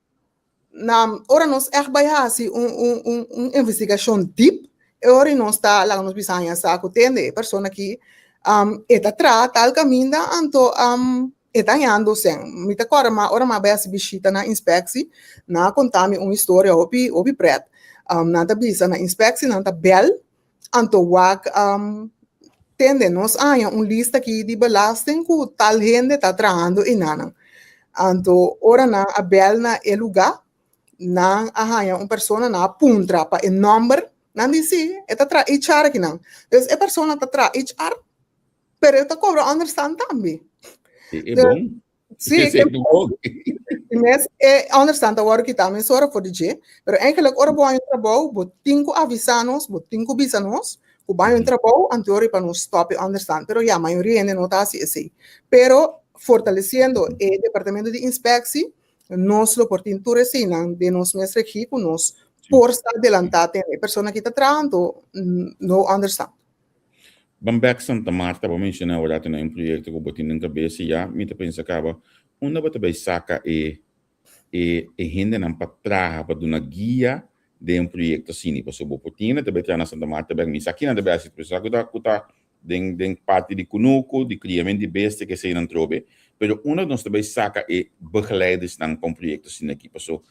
Na ora nos ègt bai hasi un un un un investigashon dip, e ora nos ta laga nos bisa haña sa ku tende e persona aki e ta traha tal kaminda anto e ta hañando sèn. Mi ta kòrda ma ora mi a bai hasi bishita na inspeksi, nan a konta mi un historia hopi hopi prèt. Nan ta bisa na inspectie, nan ta bel, anto wak tende nos haña un lista aki di belasting ku tal hende ta trahando enanan. Anto ora nan a bel na e lugá, nan a haña un persona, nan a puntra pa e nòmber, nan di si, e ta traha HR akinan. Dus e persona ta traha HR, pero e ta kobra ònderstan tambe. E bon. Sí, Esei ta bon. Mes e ònderstan ta wòrdu kitá mesora for di dje, pero eigenlijk ora bo haña un trabou, bo tin ku avisá nos, bo tin ku bisa nos ku bo haña un trabou, anto pa nos stòp e ònderstan. Pero ya, mayoria hende no ta hasi esei. Pero fortalesiendo e departamento di inspeksie, nos lo por tin tur eseinan den nos mes regie ku nos por sta adelantá tene e persona ki ta traha, anto no ònderstan. Ban bek Santa Marta, bo menciona ora ta na un proyecto cu bo tin den cabeza y ya mi ta pensa caba unda bo ta bay saca e e e hendenan pa traha pa duna guia den un proyecto asina pasobra bo por tin hende ta bay traha na Santa Marta bek mi sa kinan ta bay haci pero sa cu ta cu ta den den parti di cunucu di criamento di bestia ke eseynan trobe pero unda nos ta bay saca e begeleidersnan pa un proyecto asina aki pasobra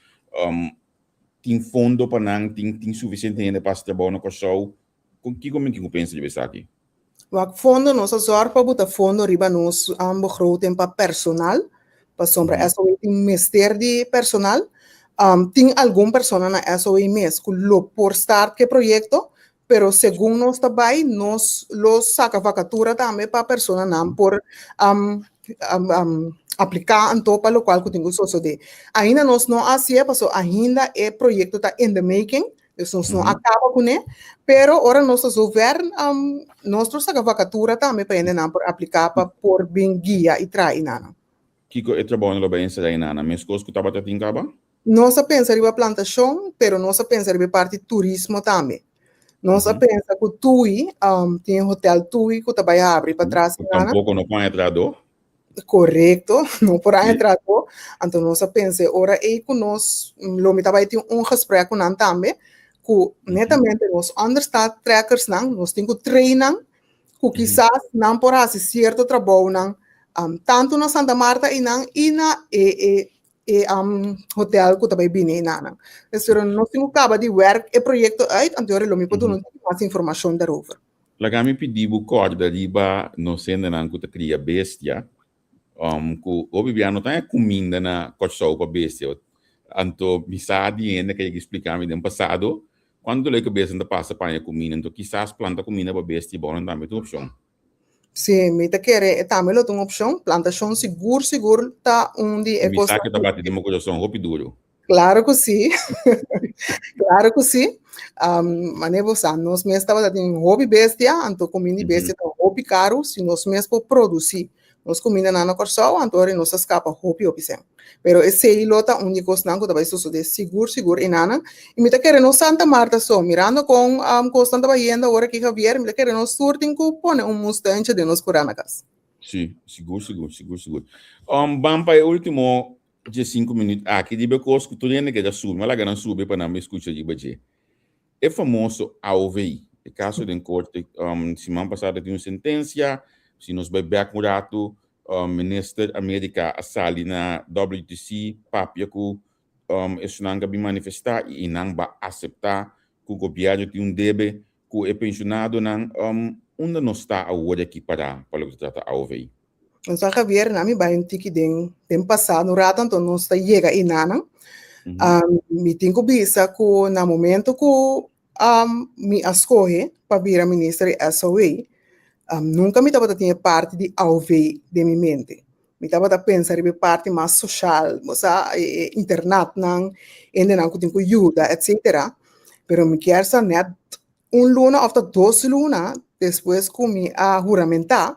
tin fondo pa nan tin tin suficiente hende pa haci trabou na Kòrsou. Kon kiko mi tin ku pensa riba esaki? Wak fondo, nos a zòrg pa buta fondo riba nos begroting pa personal, pasobra SOA tin mester di personal. Tin algun persona na SOA mes ku lo por start ku e proyekto, pero segun nos ta bai nos lo saka vakatura tambe pa personanan por apliká anto pa lokual ku tin ku sosodé. Ainda nos no a hasié pasobra ainda e proyekto ta in the making, Dus nos no a kaba kuné, pero ora nos ta zover, nos por saka vakatura tambe pa hendenan por apliká pa por bin guia i traha enanan. Kiko e trabounan lo bai enserá enanan? Meskos ku tabata tin kaba? Nos a pensa riba plantashon, pero nos a pensa riba e parti turismo tambe. Nos a pensa ku Tui, tin e hotel Tui ku ta bai habri patras enanan. Tampoko no por haña trahadó? Korekto, no por haña trahadó. Anto nos a pensa e ora ei ku nos lo mi ta bai tin un gesprek ku nan tambe, ku netamente nos onderstaat trekkersnan, nos tin ku train nan, ku kisas nan por hasi sierto trabounan tantu na Santa Marta einan i na e e e hotel ku ta bai bini einanan. Pero nos tin ku kaba di wèrk e proyekto uit, anto e ora lo mi por duna un tiki mas informashon daarover. Laga mi pidi bo kòrda riba nos hendenan ku ta kria bestia, ku hopi bia no ta haña kuminda na Kòrsou pa bestia. Anto mi sa di hende ku a yega splika mi den pasado kuantu dolor di kabesa nan ta pasa pa haña kuminda. Anto kisas planta kuminda pa bestia bo nan tambe ta un opshon. Sí, mi ta kere e tambe lo ta un opshon. Plantashon sigur sigur ta un di e Mi sa kosnan. ku ta bati den bo kurason hopi duru. Claro cu sí. Claro cu sí. Um, mane bo sa, nos mes tabata tin hopi bestia, anto comida di bestia ta hopi caro, si nos mes por produci nos comida nan na Kòrsou, anto ora nos ta scapa hopi hopi sen. Pero esei lo ta un di cosnan cu ta bay sosode sigur sigur enanan. Y mi ta kere no Santa Marta so, mirando con um, cosnan ta bayendo awor aki Javier, mi ta kere nos tur tin cu pone un moestuintje den nos cura na cas. Sí, sigur sigur sigur sigur. Um, ban pa e ultimo Dje sinku minüt aki riba e kos ku tur hende ke ta subi, mi a laga nan subi pa nan bai skucha riba dje. E famoso AOV, e kaso den korte, siman pasá ta tin un sentensia, si nos bai bèk un ratu, Minister America a sali na WTC papia ku esunnan ku a bin manifestá i nan ba aseptá ku gobièrnu tin un debe ku e penshonadonan. Unda nos ta awor aki pará pa loke ta trata AOV? Nos a Javier, na mi bai un tiki den den pasado un rato, anto nos ta yega enanan. Mi tin ku bisa ku na momento ku mi a skohe pa bira minister di SOA, nunka mi tabata tin e parti di AOV den mi mente. Mi tabata pensa riba e parti mas soshal, bo sa, e internatnan, hendenan ku tin ku yuda, etcetera. Pero mi kier sa nèt un luna of ta dos luna despues ku mi a huramentá,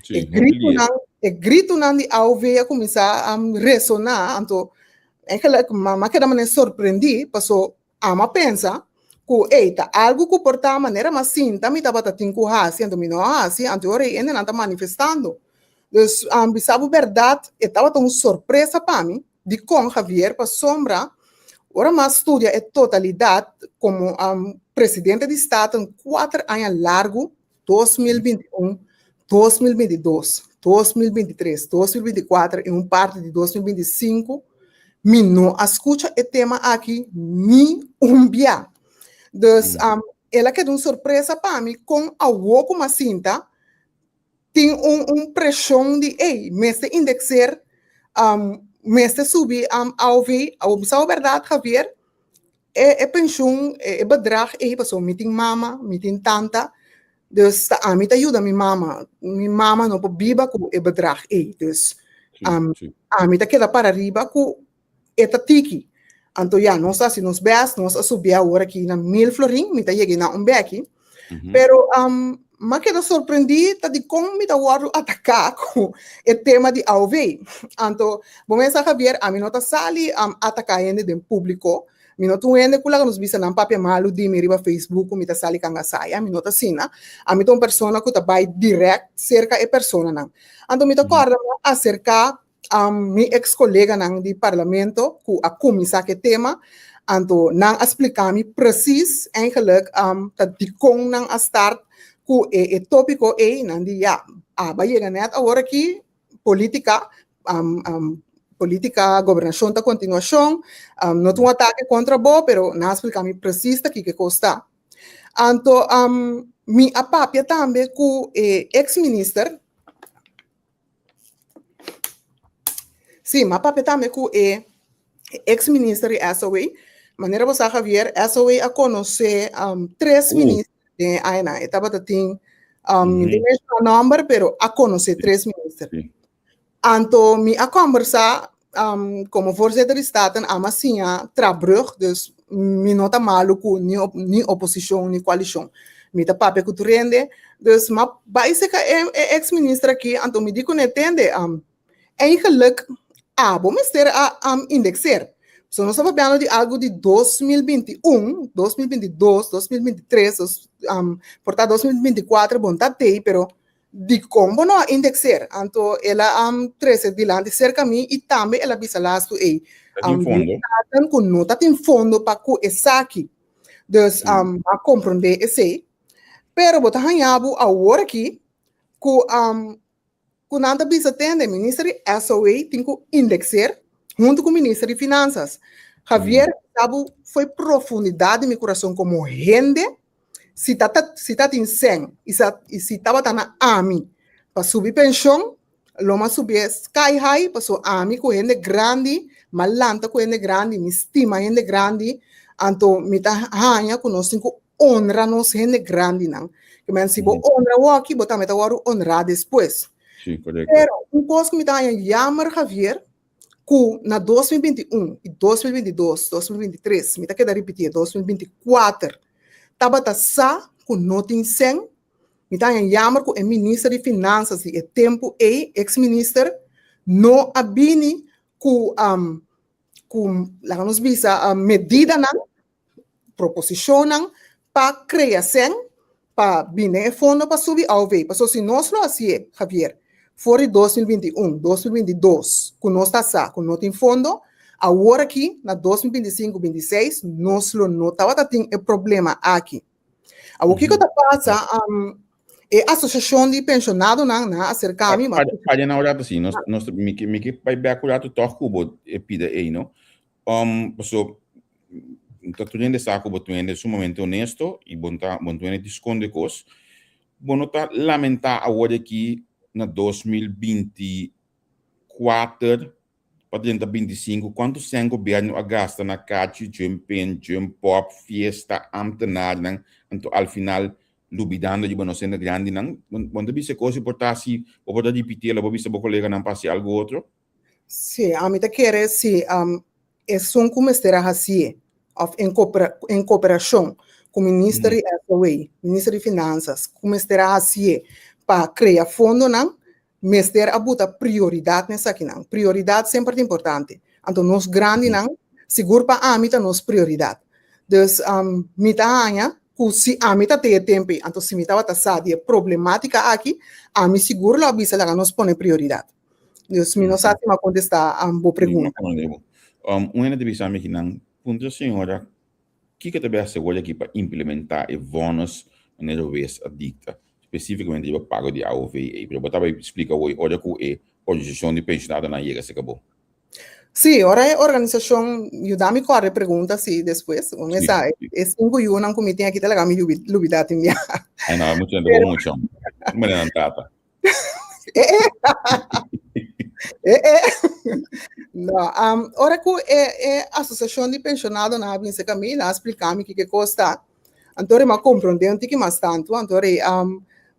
Sí, e hopi gritonan, e gritonan di AOV a kuminsá um, resoná, anto eigenlijk mama keda manera sorprendí, paso ama pensa ku ei ta algu ku por ta manera mas sinta mi tabata tin ku hasi, anto mi no a hasi, anto ora ei hendenan ta manifestando. Dus um, bisa bo bèrdat, e tabata un sorpresa pa mi, Dikon, Javier? Pasobra ora mi a studia e totalidat komo presidente di Staten kuater aña largu, 2021, 2022, 2023, 2024 i un parti di 2025, mi no a skucha e tema aki ni un bia. Dus um, el a keda un sorpresa pa mi kon awo ku m'a sinta tin un, un preshon di ey, mester indexeer, um, mester subi um, AOV. Awo mi sa berdad, Javier, e, e pensioen, e, e bedrag ey, paso mi tin mama, mi tin tanta, dus ta ami ta yuda mi mama. Mi mama no por biba ku e bedrag ey, dus um, ami ta keda para riba ku e ta tiki. Anto ya, nos a hasi nos best, nos a subi awor aki na 1000 florin, mi ta yega na un beki. Pero um, m'a keda sorprendí ta di kon mi ta wòrdu ataká ku e tema di AOV. Anto, bo mesa Javier, ami no ta sali um, ataká hende den públiko. Mi no ta un hende ku laga nos bisa nan papia malu di mi riba Facebook ku mi ta sali kanga saya. Mi no ta asina. Ami ta un persona ku ta bai dirèkt serka e personanan. Anto mi ta kòrda mi a aserká um, mi ex koleganan di parlamento ku a kuminsá ku e tema, anto nan a splika mi precies eigenlijk um, ta dikon nan a start ku e, e tópiko ei, nan di ya, aba yega net awor aki polítika, um, um, polítika, gobernashon ta kontinuashon, um, no ta un atake kontra bo, pero nan a splika mi precies ta kiko e kos ta. Anto um, mi a papia tambe ku e ex minister, Sí, m'a papia tambe ku e ex minister di SOA. Manera bo sa Javier, SOA a konosé um, tres minister den e añanan. E tabata tin, um, mi no menshoná nòmber, pero a konosé tres minister. Anto mi a kòmbersá um, komo voorzitter di Staten, amo a siña traha brug, dus mi no ta malu ku ni, ni oposishon ni koalishon. Mi ta papia ku tur hende, dus m'a bai serka e, e ex minister aki, anto mi di kuné, tende, um, eigenlijk abo mester a um, indexeer. So nos ta papiando di algu di 2021, 2022, 2023, dos, um, por ta 2024 bon ta tei, pero Dikon bo no a indexeer? Anto el a trese dilanti serka mi i tambe el a bisa lastu ei. Ta tin fondo. Staten ku no ta tin fondo pa ku esaki. Dus a komprondé esei. Pero bo ta haña bo awor aki ku ku nan ta bisa tende minister di SOA tin ku indexeer huntu ku minister di Finansas. Javier, sa bo foi profundidat di mi kurason komo hende Si ta ta si ta tin sèn i sa i si tabata na ami pa subi penshon, lo m'a subié sky high paso ami ku hende grandi, m'a lanta ku hende grandi, mi stima hende grandi, anto mi ta haña ku nos tin ku honra nos hende grandinan. Ke men si bo honra awoki, bo tambe ta wòrdu honrá despues. Sí, korekto. Pero un kos ku mi ta haña yammer Javier, ku na 2021 i 2022, 2023, mi ta keda ripitié, 2024, tabata sa ku no tin sèn. Mi ta haña yammer ku e minister di Finansas di e tempu ei, eks minister, no a bini ku ku laga nos bisa medidanan proposishonnan pa krea sèn pa bini den e fondo pa subi AOV. Pasobra si nos lo hasié, Javier, for di 2021, 2022, ku nos ta sa ku no tin fondo, awor aki na 2025, 26 nos lo no tabata tin e problema aki. Awor kiko ta pasa? E asosiashon di penshonadonan nan a aserká mi. Paria nan un rato si, nos, nos, mi ke, mi ke bai bèk un rato tòg ku bo e pida ei, no? Um, paso, ta tur hende sa ku bo ta un hende sumamente honesto i bo ta, bo no ta un hende di skonde kos. Bo no ta lamentá awor aki na 2024 pa drenta 25 kuantu sèn gobièrnu a gasta na kachi, jump in, jump up, fiesta, ámtenarnan, anto al final lubidando riba nos hende grandinan? Bo no ta bisa e kos i por ta si bo por ta ripitiel o bo bisa bo koleganan pa hasi algu otro? Sí, ami ta kere si esun ku mester a hasié òf en en koperashon ku minister di SOA, minister di Finansas, ku mester a hasié pa krea fondonan, mester a buta prioridat na esakinan. Prioridat semper ta importante. Anto nos grandinan, sigur pa ami ta nos prioridat. Dus mi ta haña ku si ami ta te e tempu ei, anto si mi tabata sa di e problematika aki, ami sigur lo a bisa laga nos pone prioridat. Dus mi no sa si mi a kontestá bo pregunta. Un hende ta bisa mi kinan, puntra señora kiko ta bay hasi awor aki pa implementá e vònes manera wes a dikta, spesífikamente riba pago di AOV ei. Pero bo ta bay splika awor ora ku e organisashon di penshonadonan yega serka bo. Sí, ora e organisashon yuda mi kòrda e pregunta sí despues. Un Sí, sa, sí. e sinku yunan ku mi tin aki ta laga mi lubidá tin biaha. Ai no, mucho nan ta bon mucho. Mira nan tata. Eh, eh. Eh, eh. No, ora ku e e asosiashon di penshonadonan a bin serka mi, nan a splika mi kiko e kos ta. Anto mi a komprondé un tiki mas tantu. Anto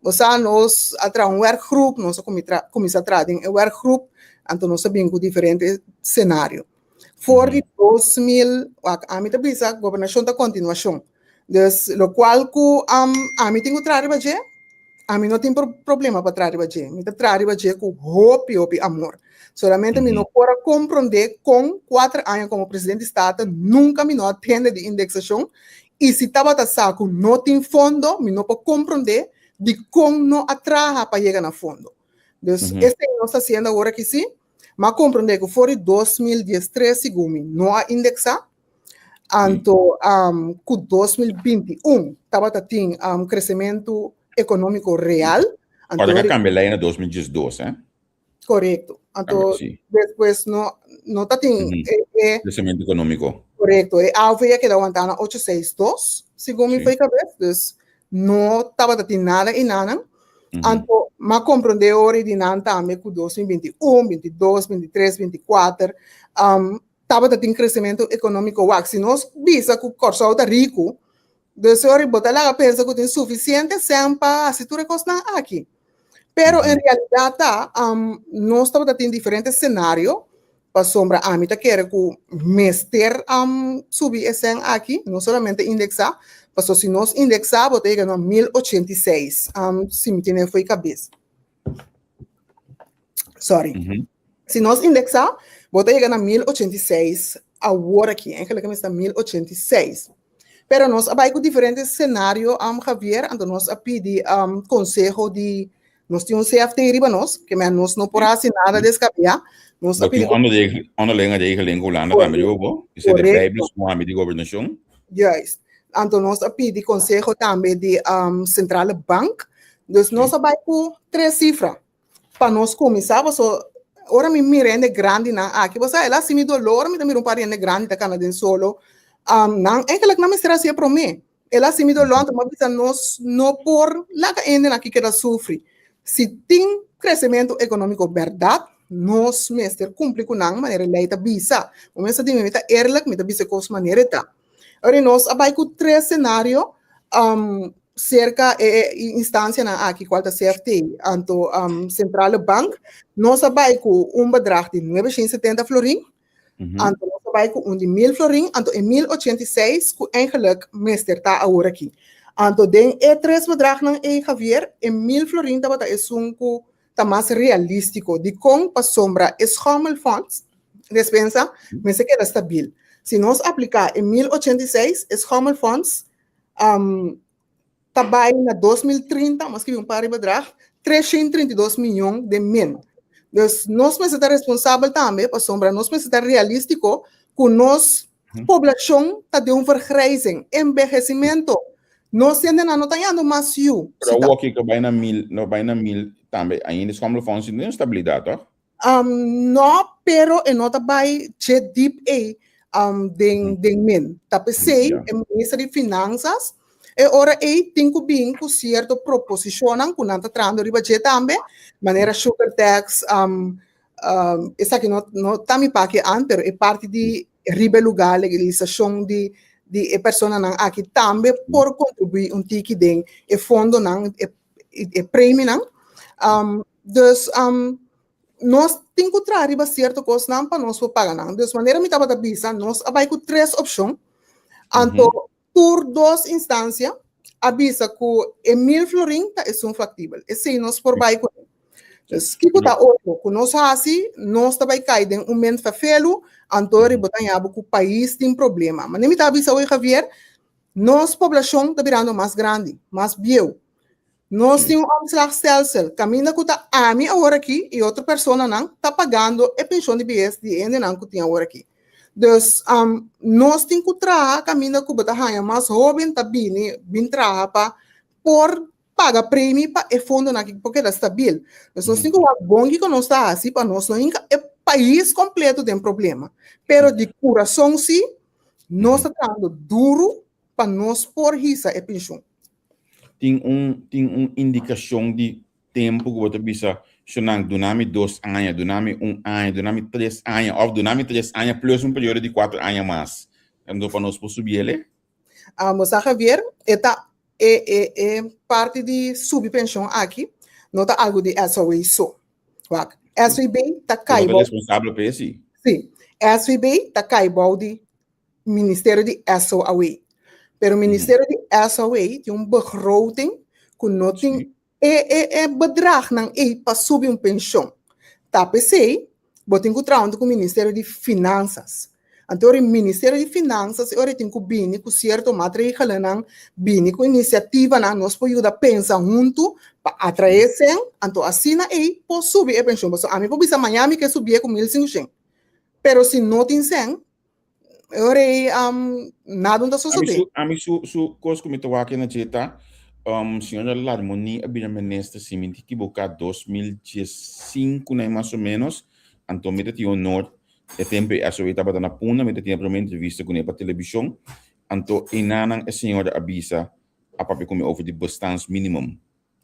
bo sa nos a traha un werkgroep, nos a kuminsá traha den e werkgroep, anto nos a bin ku diferente senario. For di 2000, wak, ami ta bisa gobernashon ta kontinuashon. Dus lokual ku ami tin ku traha riba dje, ami no tin problema pa traha riba dje. Mi ta traha riba dje ku hopi, hopi amor. Solamente mi no por a komprondé kon kuater aña komo presidente di Staten nunka mi no a tende di indeksashon i si tabata sa ku no tin fondo mi no por komprondé dikon no a traha pa yega na fondo. Dus esei nos ta hasiendo awor aki si. Mi a komprondé ku for di 2013 segun mi no a indeksá anto ku 2021 tabata tin kresementu ekonómiko real. Ora ku a kambia lei na 2012, eh? Korekto. Anto Sí. despues no no ta tin e Crecimiento económico. Korekto. E AOV a keda wantá na 862, segun mi Sí. foi kabes. Dus no tabata tin nada enanan. Anto m'a komprondé ora di nan tambe ku 2021, 22, 23, 24 tabata tin kresementu ekonómiko. Wak, si nos bisa ku Kòrsou ta riku, dus ora bo ta laga pensa ku tin sufisiente sèn pa hasi tur e kosnan aki. Pero en realidat ta, nos tabata tin diferente senario, pasobra ami ta kere ku mester subi e sèn aki, no solamente indeksá, pasobra si nos indeksá bo ta yega na 1086, si mi tene fo'i kabes. Sorry. Si nos indeksá, bo ta yega na 1086 awor aki, eigenlijk mester 1086. Pero nos a bai ku diferente senario, Javier, anto nos a pidi konseho di, nos tin un CFT riba nos, ke men nos no por hasi nada deskabiá. Nos a Bo tin pidi onderlinge regeling ku Hulanda tambe riba bo, esei de Korekto. Bijbels ku di gobernashon. Juist. Anto nos a pidi konseho tambe di Centrale Bank. Dus nos a bai ku tres sifra. Pa nos kuminsá, paso ora mi mira hende grandinan aki, bo sa, el a hasi mi doló ora mi ta mira un par di hende grandi ta kana den solo. Nan eigenlijk nan mester hasi e promé. El a hasi mi doló, anto mi a bisa nos no por laga hendenan aki keda sufri. Si tin kresementu ekonómiko bèrdat, nos mester kumpli ku nan manera e lei ta bisa. Bo mester di mi, mi ta eerlijk, mi ta bisa e kos manera e ta. Ora nos a bai ku tres senario serka e instansianan aki kual ta CFT anto Centrale Bank. Nos a bai ku un bedrag di 970 florin, anto nos a bai ku un di 1000 florin, anto e 1086 ku eigenlijk mester ta awor aki. Anto den e tres bedragnan ei Javier, e 1000 florin tabata esun ku ta mas realístiko. Dikon? Pasobra e schommelfonds, despensa, mester keda stabil. Si nos apliká e 1086, e schommelfonds ta bai na 2030, mi a skibi un par di bedrag, 332 mion den min. Dus nos mester ta responsabel tambe, pasobra nos mester ta realístiko ku nos poblashon ta den un vergrijzing, enbehecimento. Nos hendenan no ta yando mas yu. Pero awor ki ta bai na mil, no bai na mil tambe, ainda schommelfonds tin un stabilidat, toch? No, pero e no ta bai dje diep ei den den min. Ta p'esei e minister di Finanzas e ora ei tin ku bin ku sierto proposishonnan ku nan ta trahando riba dje tambe, manera sugar tax, esaki no no ta mi paki an, pero e parti di riba e lugá legalisashon di di e personanan aki tambe por kontribuí un tiki den e fondonan, e e preminan. Dus nos tin ku traha riba sierto kosnan pa nos por paga nan. Dus manera mi tabata bisa, nos a bai ku tres opshon. Anto tur dos instansia a bisa ku e 1000 florin ta esun faktibel. Esei nos por bai kuné. Dus kiko ta otro ku nos hasi, nos ta bai kai den un ment fefelu, anto riba ta haña bo ku pais tin problema. Manera mi ta bisa oe Javier, nos poblashon ta birando mas grandi, mas bieu. Nos tin un omslagstelsel kaminda ku ta ami awor aki i otro personanan ta pagando e penshon di bies di e hendenan ku tin awor aki. Dus nos tin ku traha kaminda ku bo ta haña mas hóben ta bini bin traha pa por paga premi pa e fondonan aki por keda stabil. Dus nos tin ku wak bon kiko nos ta hasi pa nos no hinka e pais. pais kompleto den problema. Pero di kurason si, nos ta trahando duru pa nos por hisa e penshun. Tin un tin un indikashon di tempu ku bo ta bisa, Shonan, duna mi dos aña, duna mi un aña, duna mi tres aña, òf duna mi tres aña plus un periodo di kuater aña mas. Anto pa nos por subi el'e? Bo sa Javier, e ta e e e parti di subi penshon aki no ta algu di SOA so. Wak, SVB ta kai bou. responsabel pa esi. Sí, SVB ta kai bou di Ministerio di SOAW. Pero Ministerio di SOAW tin un begroting ku no tin e e e bedragnan ei pa subi un penshon. Ta p'esei bo tin ku traha huntu ku Ministerio di Finansas. Anto ora e Ministerio di Finansas e ora e tin ku bini ku sierto matregelennan, bini ku inisiativanan, nos por yuda pensa huntu pa atraé esei, anto asina ei por subi e penshon. Pasobra ami por bisa mañana mi ke subié ku mil sinkushen, pero si no tin sèn, E ora ei um, nada no ta sosodé. Ami su, ami su, su kos ku mi ta wak na dje ta, um, señora Larmonie a bira minister, si mi no ta ekiboká, 2015 na mas o menos, anto mi ta tin honor, e tempu ei SOE tabata na Punda, mi ta tin e promé entrevista kuné pa televishon, anto einanan e señora a bisa, a papia ku mi over di bestaansminimum.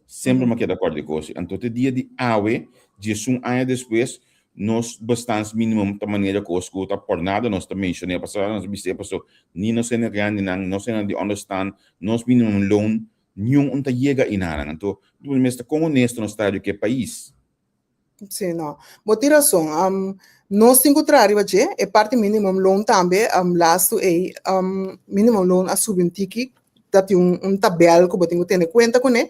Semper mi a keda kòrda e kos ei. Anto te dia di awe, diesun aña despues, nos bestaansminimum ta manera kos ku ta por nada nos ta menshoné pasobra nos a bis'é paso ni nos hende grandinan, nos hendenan di onderstand, nos minimumloon niun un ta yega einanan. Anto, mester kon honesto nos ta di ku e pais. Sí, no. Bo tin rason. Um, nos tin ku traha riba dje. E parti minimum loan tambe, um, lastu ei, um, minimum loan a subi un tiki. Ta tin un, un tabel ku bo tin ku tene kuenta kuné.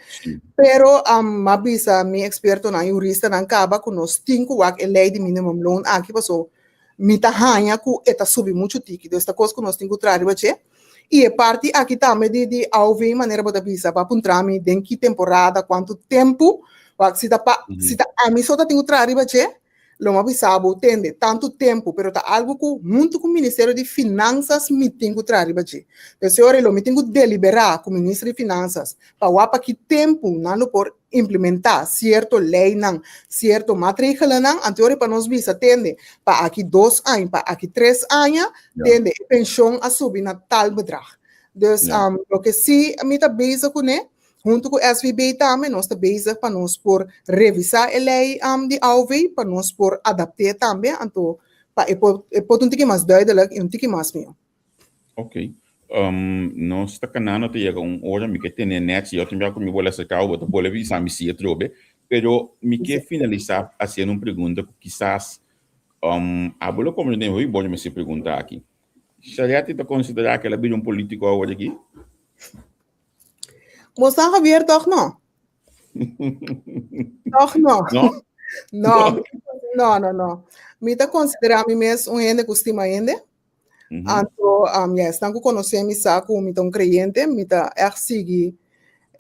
Pero um, m'a bisa mi ekspertonan, juristanan kaba ku nos tin ku wak e lei di minimum loan aki paso mi ta haña ku e ta subi muchu tiki. Dus ta kos ku nos tin ku traha riba dje. I e parti aki tambe di di AOV manera bo ta bisa bo a puntra mi den ki temporada kuantu tempu wak si ta pa si ta ami so ta tin ku traha riba dje lo mi a bisa bo tende tantu tempu pero ta algu ku huntu ku ministerio di finansas mi tin ku traha riba dje p'esei ora lo mi tin ku deliberá ku minister di finansas pa wak pa ki tempu nan lo por implementá sierto leinan, sierto matregelennan, anto ora pa nos bisa tende pa aki dos aña, pa aki tres aña, tende e penshon a subi na tal bedrag. Dus loke si mi ta bezig kuné, huntu ku SVB tambe nos ta bezig pa nos por revisá e lei di AOV, pa nos por adapt'é tambe, anto pa e por e por ta un tiki mas duidelijk i un tiki mas mihó. Ok. Um, nos ta kanando te yega un ora, mi ke tene net, si yo tin ku mi bola acerca bo ta bola bisa mi si atrobe, pero mi ke finalisa haciendo un pregunta ku kisas um, abo lo comprende hoy bon mi si pregunta aki. Shariati ta considera ke la bira un politico awor aki? Bo sa Javier toch no? Toch no. No? No, no, no, no. Mi ta considera mi mes un hende ku stima hende. Anto, um, ja, esnan ku konosé mi sa ku mi ta un kreyente, mi ta ègt sigui,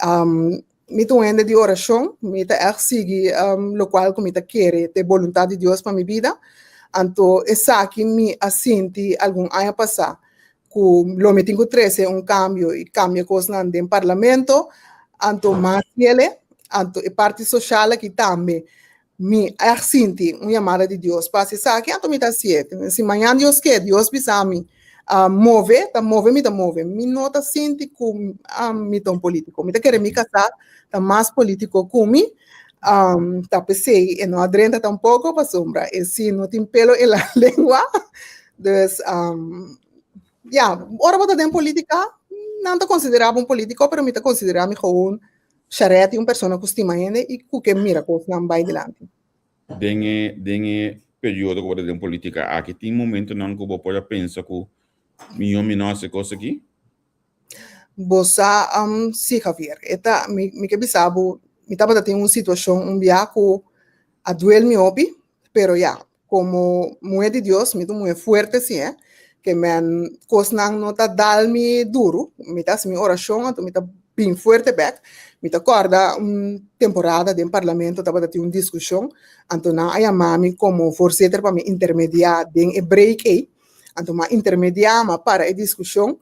um, mi ta un hende di orashon, mi ta ègt sigui um, lokual ku mi ta kere ta e boluntat di Dios pa mi bida. Anto, esaki mi a sinti algun aña pasá ku lo mi tin ku trese un kambio i kambia kosnan den parlamento, anto mas fiele, anto e parti soshal aki tambe. Mi ègt sinti un yamada di Dios pa hasi esaki, anto mi ta hasié. Si mañan Dios ke, Dios bisa mi move, ta move mi ta move. Mi no ta sinti ku mi ta un polítiko. Mi ta kere mi kasá ta mas polítiko ku mi. Ta p'esei e no a drenta tampoko pasobra e si no tin pelo en la lengua. Dus, ya, ora bo ta den polítika, nan ta konsiderá bo un polítiko, pero mi ta konsiderá mi gewoon Sharet i un persona ku stima hende i ku ke mira kosnan bai dilanti. Den e den e periodo ku bo ta den politika aki tin momentonan ku bo por a pensa ku mihó mi no hasi e kos aki? Bo sa si Javier, e ta mi mi ke bisa bo mi tabata tin un situashon un bia ku a duel mi hopi pero ya Komo muhé di Dios, mi ta un muhé fuerte sí, eh, ke men kosnan no ta dal mi duru, mi ta hasi mi orashon, anto mi ta bin fuerte bèk. Mi ta kòrda un temporada den parlamento tabata tin un diskushon, anto nan a yama mi komo voorzitter pa mi intermediá den e break ei. Anto mi a intermediá, mi a para e diskushon,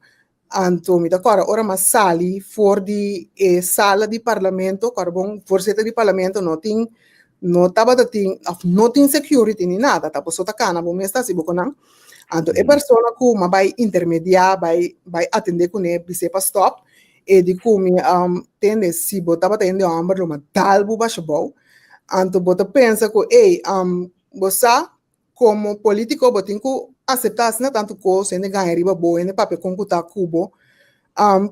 Anto mi ta kòrda ora m'a sali for di e sala di parlamento, kòrda bon, voorzitter di parlamento no tin No tabata tin of no tin security ni nada, ta bo so ta kana bo mes ta hasi bo konan. Anto e persona ku m'a bai intermediá, bai bai atendé kuné, bis'é pa stòp, e di ku mi, tende, si bo tabata hende hòmber lo m'a dal bo basha bou. Anto bo ta pensa ku, ey, bo sa komo polítiko bo tin ku aseptá asina tantu kos, hende gaña riba bo, hende papia kon ku ta ku bo.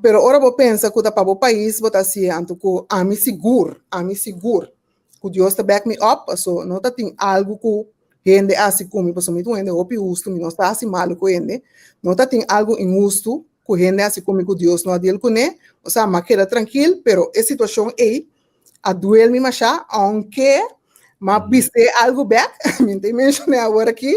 Pero ora bo pensa ku ta pa bo pais bo ta hasié, anto ku ami sigur, ami sigur ku Dios ta back mi up, paso no ta tin algu ku hende a hasi ku mi, paso mi ta un hende hopi hustu, mi no sa hasi malu ku hende, no ta tin algu inhustu ku hende a hasi ku mi ku Dios no a deal kuné, osea m'a keda trankil, pero e situashon ei a duel mi mashá, aunke m'a bis'é algu bèk, mi no ta menshoné awor aki,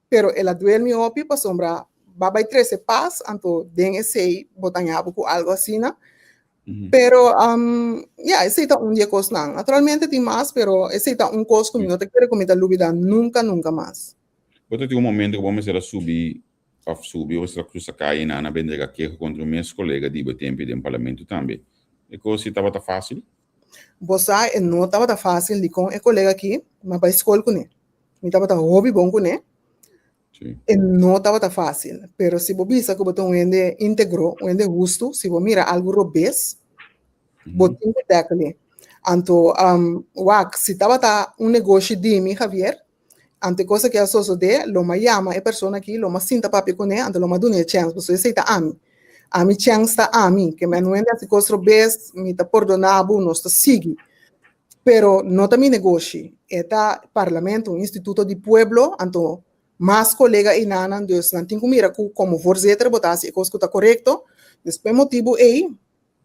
pero el a duel mi hopi pasobra bo a bai trese pas, anto den esei bo ta haña bo ku algu asina. Pero ya, esei ta un di e kosnan. Naturalmente tin mas, pero esei ta un kos ku mi no ta kere ku mi ta lubida nunka, nunka mas. Bo ta tin un momento ku bo mester a subi of subi o mester a krusa kaya i nan a bendrega keho kontra un mes kolega di bo tempu den parlamento tambe. E kos si tabata fásil? Bo sa e no tabata fásil dikon e kolega aki m'a bai skol kuné. Mi tabata hopi bon kuné. E no tabata fásil. Pero si bo bisa ku bo ta un hende íntegro, un hende hustu, si bo mira algu robes, bo tin ku tèkele. Anto, wak, si tabata un negoshi di mi, Javier, anto e kos aki a sosodé, lo m'a yama e persona aki, lo m'a sinta papia kuné, anto lo m'a dun'é chèns, pasobra esei ta ami. Ami chèns ta ami. Ke men un hende hasi kos robes, mi ta pordoná bo, nos ta sigui. Pero no ta mi negoshi, e ta Parlamento, un instituto di pueblo, anto mas colega einanan, dus nan tin cu mira cu como voorzitter bo ta haci e cos cu ta corecto, dus p'e motibu ey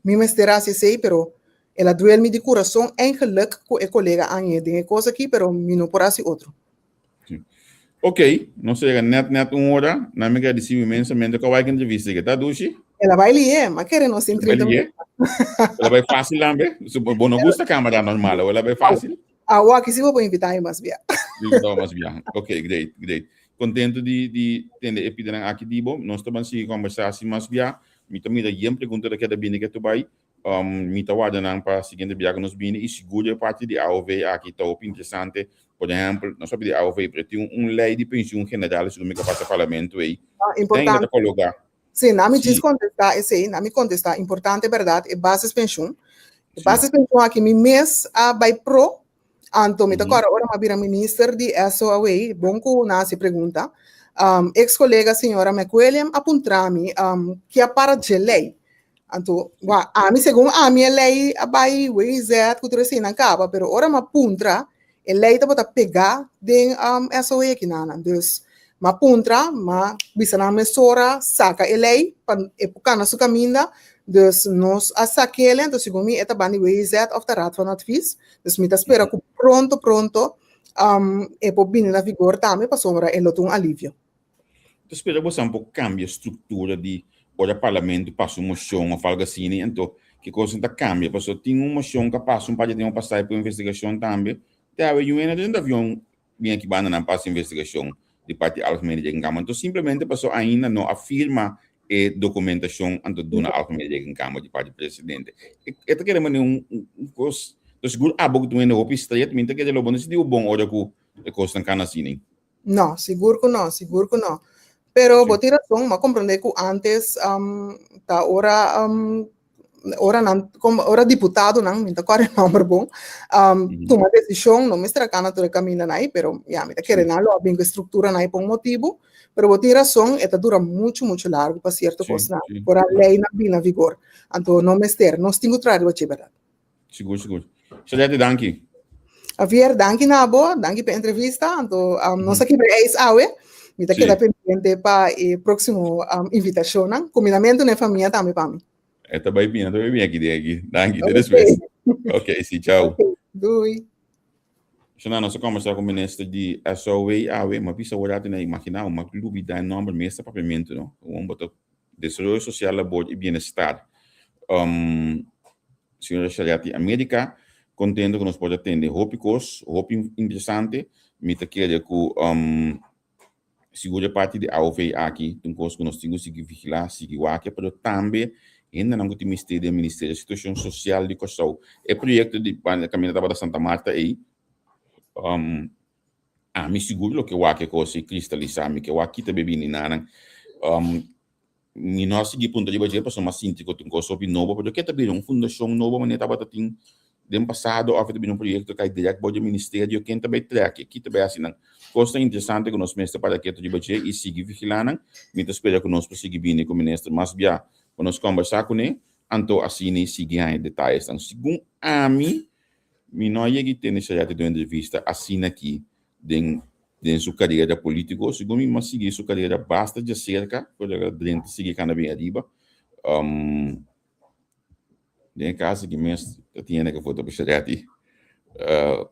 mi mester haci esey, pero el a duel mi di curason eigenlijk cu e colega a hañ'e den e cos aki, pero mi no por haci otro. Ok, nos a yega net net un ora. Na mi gradisi inmensamente ku a bai ku entrevista ke ta dushi. El a bai lié, ma kere nos tin 30 minutos. El a bai fácil tambe. Bo no gusta cámara normal, el a bai fácil. Awo aki si bo por invita mi mas bia. Invita mas bia. Ok, great, great. Contento di di tende e pidanan aki di bo. Nos ta ban sigui conversa asi mas bia. Mi ta mira yen pregunta ta keda bini ke tu bai. Mi ta warda nan pa siguiente bia ku nos bini i sigur e parti di aov aki ta hopi interesante. Por ehèmpel, nos papia di aov, pero tin un lei di penshun general segun mi ka pasa parlamento ei. Ah, importante. Ta koloká. Sí, na mi djis kontestá esei, na mi kontestá, importante bèrdat, e basispenshun. E basispenshun aki mi mes a bai pro, anto mi ta kòrda ora mi a bira minister di SOAW, bon ku nan hasi pregunta, eks kolega señora McWilliam a puntra mi ke a para dje lei. Anto, wa, ami, segun ami e lei a bai WZ ku tur eseinan kaba, pero ora mi a puntra, e lei tabata pegá den um, SOE kinanan. Dus, mi a puntra, mi a bisa nan mesora saka e lei pa e por kana su kaminda. Dus, nos a sak'el, anto segun mi e ta ban di WZ òf ta Raad van Advies. Dus mi ta spera ku pronto, pronto um, e por bini na vigor tambe pasobra e lo ta un alivio. Ta spera boso por cambia structura di ora parlamento pasa un mocion of algo asina anto ki cosa ta cambia pasobra tin un mocion cu a pasa un par di tempo pasa pa investigacion tambe te awe yu hende den avion bin aki banda nan pasa investigacion di parti algemene rekenkamer anto simplemente pasobra ainda no a firma e documentacion anto duna algemene rekenkamer di parti presidente e ta kere mane un cos sigur abo cu ta un hende hopi stret mi ta kere lo bo no sinti bo bon ora cu e cosnan cana asina. No, sigur ku no, sigur ku no. Pero bo tin rason, m'a komprondé ku ántes um, ta ora um, ora nan, kom, ora diputadonan, mi ta kòrda e nòmber bon, um, tuma desishon, no mester a kana tur e kamindanan ei, pero ya, mi ta kere nan lo a bin ku e strukturanan ei pa un motibu. Pero bo tin rason, e ta dura muchu, muchu largu pa sierto kosnan, ora leinan bin na vigor. Anto no mester, nos tin ku traha riba dje, bèrdat. Sigur, sigur. Shadette, danki. Javier, danki na bo, danki pa entrevista. Anto, um, nos a kibra ijs awe. Mi ta keda pendiente pa e próximo um, invitacionnan. Kumindamentu na e famia tambe pa mi. E ta bai bien, ta bai bien aki den aki. Danki, te despues. Ok, si, chao. Okay, doei. Shana, nos a conversa cu minister di SOW awe, ma bisa ora na imagina, ma lubida e nomber mes ta papiamento, no? Gewoon bota Desaroyo Social, Labor y Bienestar. Um, Señora Shariati America, contento cu nos por a tende hopi cos, hopi interesante. Mi ta kere cu um, sigur e parti di AOV aki, ta un cos cu nos tin cu sigui vigila, sigui wak, pero tambe. Hendenan ku tin mester den ministerio Situashon Sosial di Kòrsou. E proyekto di banda kaminda tabata Santa Marta ei, ami sigur lo ke wak e kos ei kristalisá, mi ke wak kita be bini nanan. Mi no a sigui puntra riba dje pasobra mi a sinti ku tin kos hopi nobo, pero ke ta bira un fundashon nobo manera tabata tin den pasado òf e ta bira un proyekto kai dirèkt bou di e ministerio, ken ta bai trèk e, ki ta bai hasi nan. Kosnan interesante ku nos mester para ketu riba dje i sigui vigilá nan. Mi ta spera ku nos por sigui bini ku minister mas bia pa nos kòmbersá kuné, anto asina i sigui haña detayesnan. Segun ami, mi no a yega i tende Shayati duna entrevista asina aki den den su karera polítiko. Segun mi, mi a sigui su karera basta djaserka, pero el a drenta sigui kanda bin ariba. Den e kas aki mes ta tin hende ku vota pa Shayati,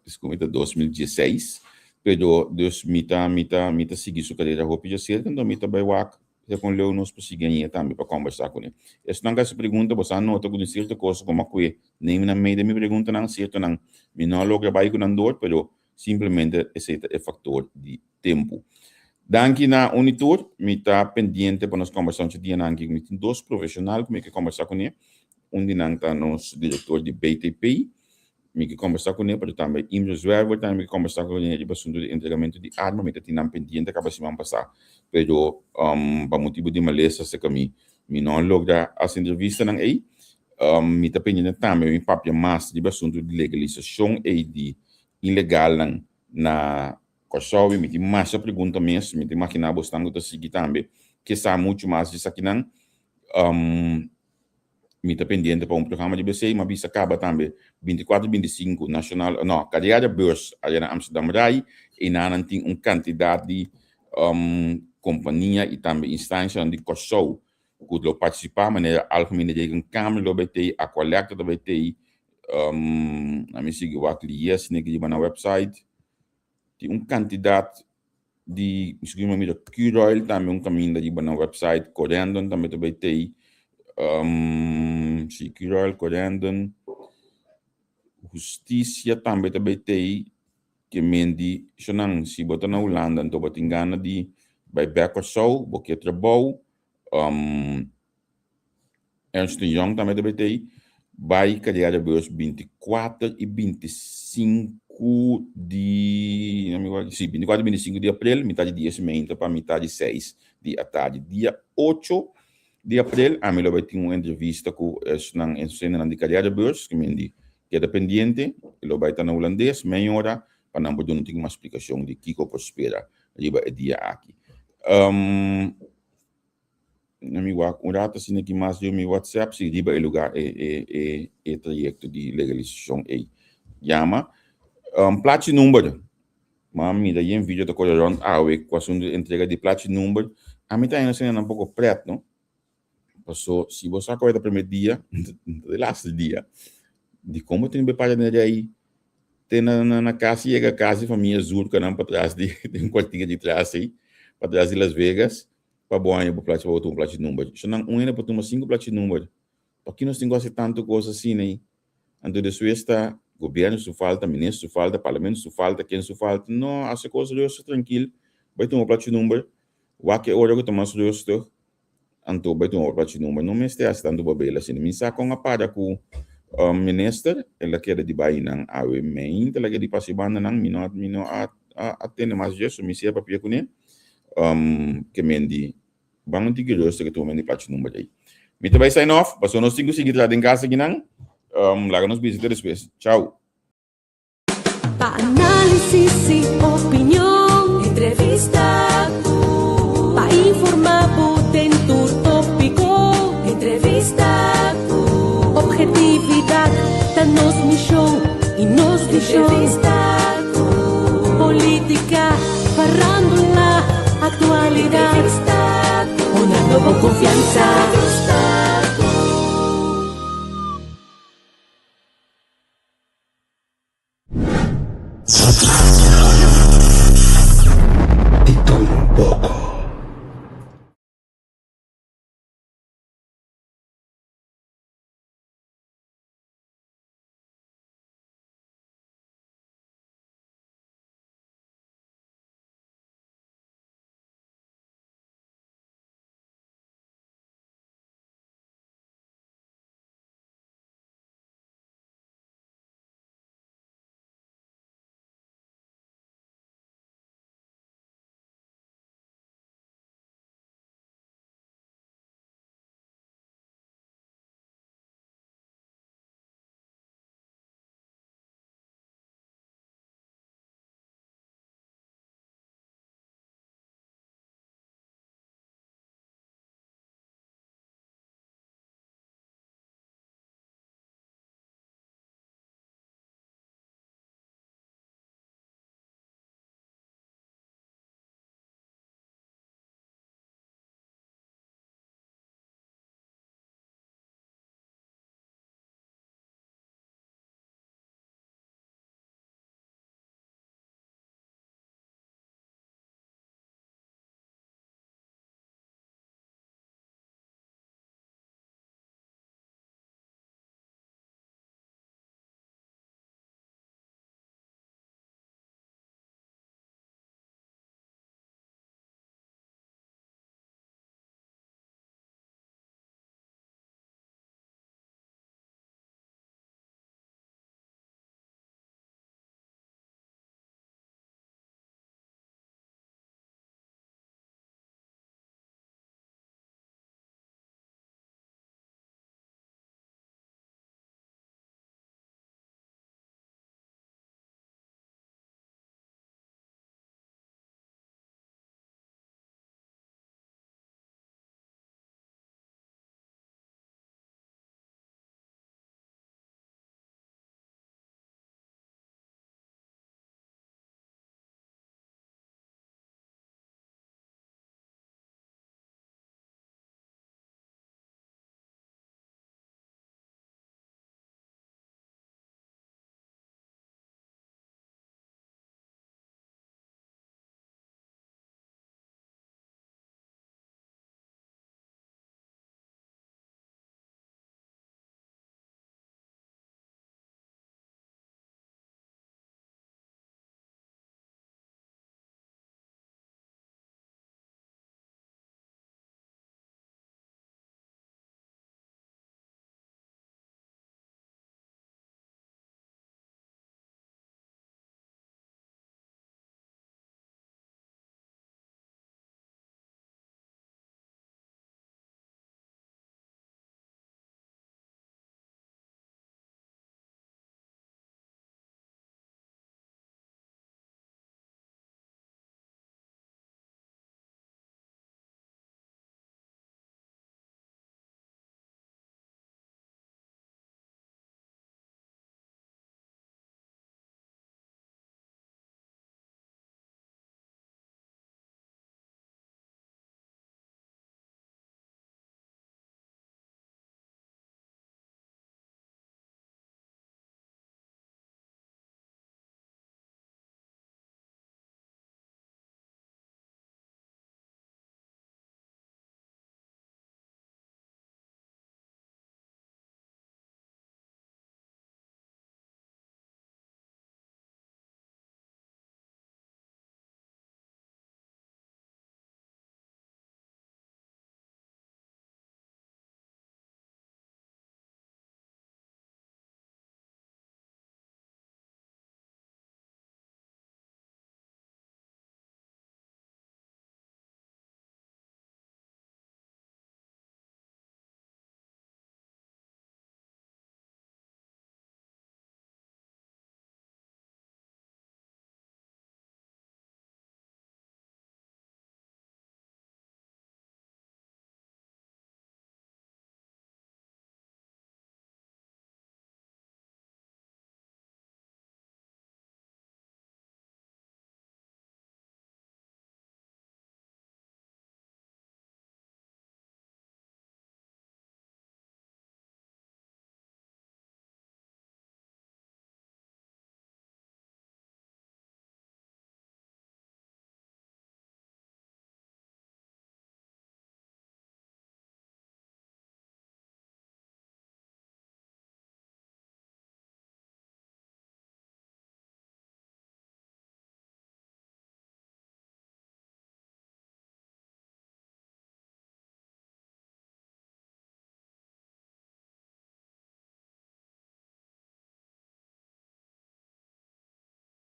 segun mi ta 2016, pero dus mi ta mi ta mi ta sigui su karera hopi djaserka, enton mi ta bai wak Te kon leu nos por sigui aña tambe pa kombersá kuné. Esnan ku hasi pregunta, bo sa nota ku tin sierto kos ku a kue neem nan mei den mi preguntanan, siertonan mi no a logra bai ku nan dor, pero simplemente esei ta e faktor di tempu. Danki na un i tur. Mi ta pendiente pa nos kombersá un dianan aki. Mi tin dos profeshonal ku mi ke kombersá kuné. Un di nan ta nos direktor di BTP. Mi ke kombersá kuné, pero tambe Imre Zwerver tambe mi ke kombersá kuné riba asuntu di entregamentu di arma. Mi ta tin nan pendiente kaba siman pasá, pero pa motibu di malesa serka mi, mi no a logra hasi entrevistanan ei. Mi ta pendiente tambe mi papia mas riba asuntu di legalisashon ei di ilegalnan na Kòrsou. I mi tin masha pregunta mes. Mi ta imaginá bosnan ku ta sigui tambe ke sa muchu mas di esakinan. Mi ta pendiente pa un programa di BC, m'a bisa caba tambe 24 y 25 Nacional, no, Carrièrebeurs allá na Amsterdam Rai, einan tin un cantidad di compania y tambe instancianan di Kòrsou ku lo participa, manera Algemene Rekenkamer lo bay tei, Aqualectra ta bay tei, ami sigui wak lies niki riba nan website, tin un cantidad di miskien mi mira Curoil tambe un kaminda riba nan website, Corendon tambe ta bai tei, si Curoil, Corendon, Hustisia tambe ta bai tei, ke men di shonan si bo ta na Hulanda anto bo tin gana di bai bek Kòrsou, bo ke trabou, Ernst en Young tambe ta bay tei bay Carrièrebeurs 24 y 25 di si 24 y 25 di april mitad di dies meinta pa mitad di seis di atardi. Dia 8 di april ami lo bay tin un entrevista cu esnan escenanan di Carrièrebeurs ki men di keda pendiente e lo bay ta na Hulandes mei ora pa nan por duna un tiki mas splicacion di kico por spera riba e dia aki. Na mi wak un rato asina ki mas riba mi WhatsApp si riba e lugar e e e e trayecto di legalisacion ey. Yama plachi number. Ma mira yen video ta kore rond awe ku asunto di entrega di plachi number. Ami ta haña asina nan poko pret no. Paso si bo sa ku ta primer dia, ta di laatste dia. Dikon bo tin be para den rei te na na kas yega kas di famia Zurka nan patras di den kwartier di tras ey, patras di Las Vegas. Pa bo haña bo plachi pa bo tuma plachi number. So nan un hende por tuma sinku plachi number. Paki nos tin ku hasi tantu kos asina ei? Anto despues ta gobierno su falta, minister su falta, parlamento su falta, ken su falta. No, hasi kos rustig, trankil. Bai tuma plachi number. Wak e ora ku ta mas rustig, anto bai tuma bo plachi number. No mester hasi tantu babel asina. Mi sa kon a para ku minister, el a keda di bai nan awe meinta, el a keda di pasa e bandanan. Mi no mi no a a tende mas dje, so mi si a papia kuné. Ke men di ban un tiki rustig e tuma men di plachi number ei. Mi ta bai sign off, pasobra nos tin ku sigui traha den kas akinan. Laga nos bisa te despues. Chao. Pa análisis y opinion, entrevista ku. Pa informa bo den tur tópiko, entrevista ku. Objetividad ta nos mishon y nos vishon. Entrevista ku. Polítika, farándula, aktualidat. Entrevista ku. Honrando bo konfiansa. Entrevista.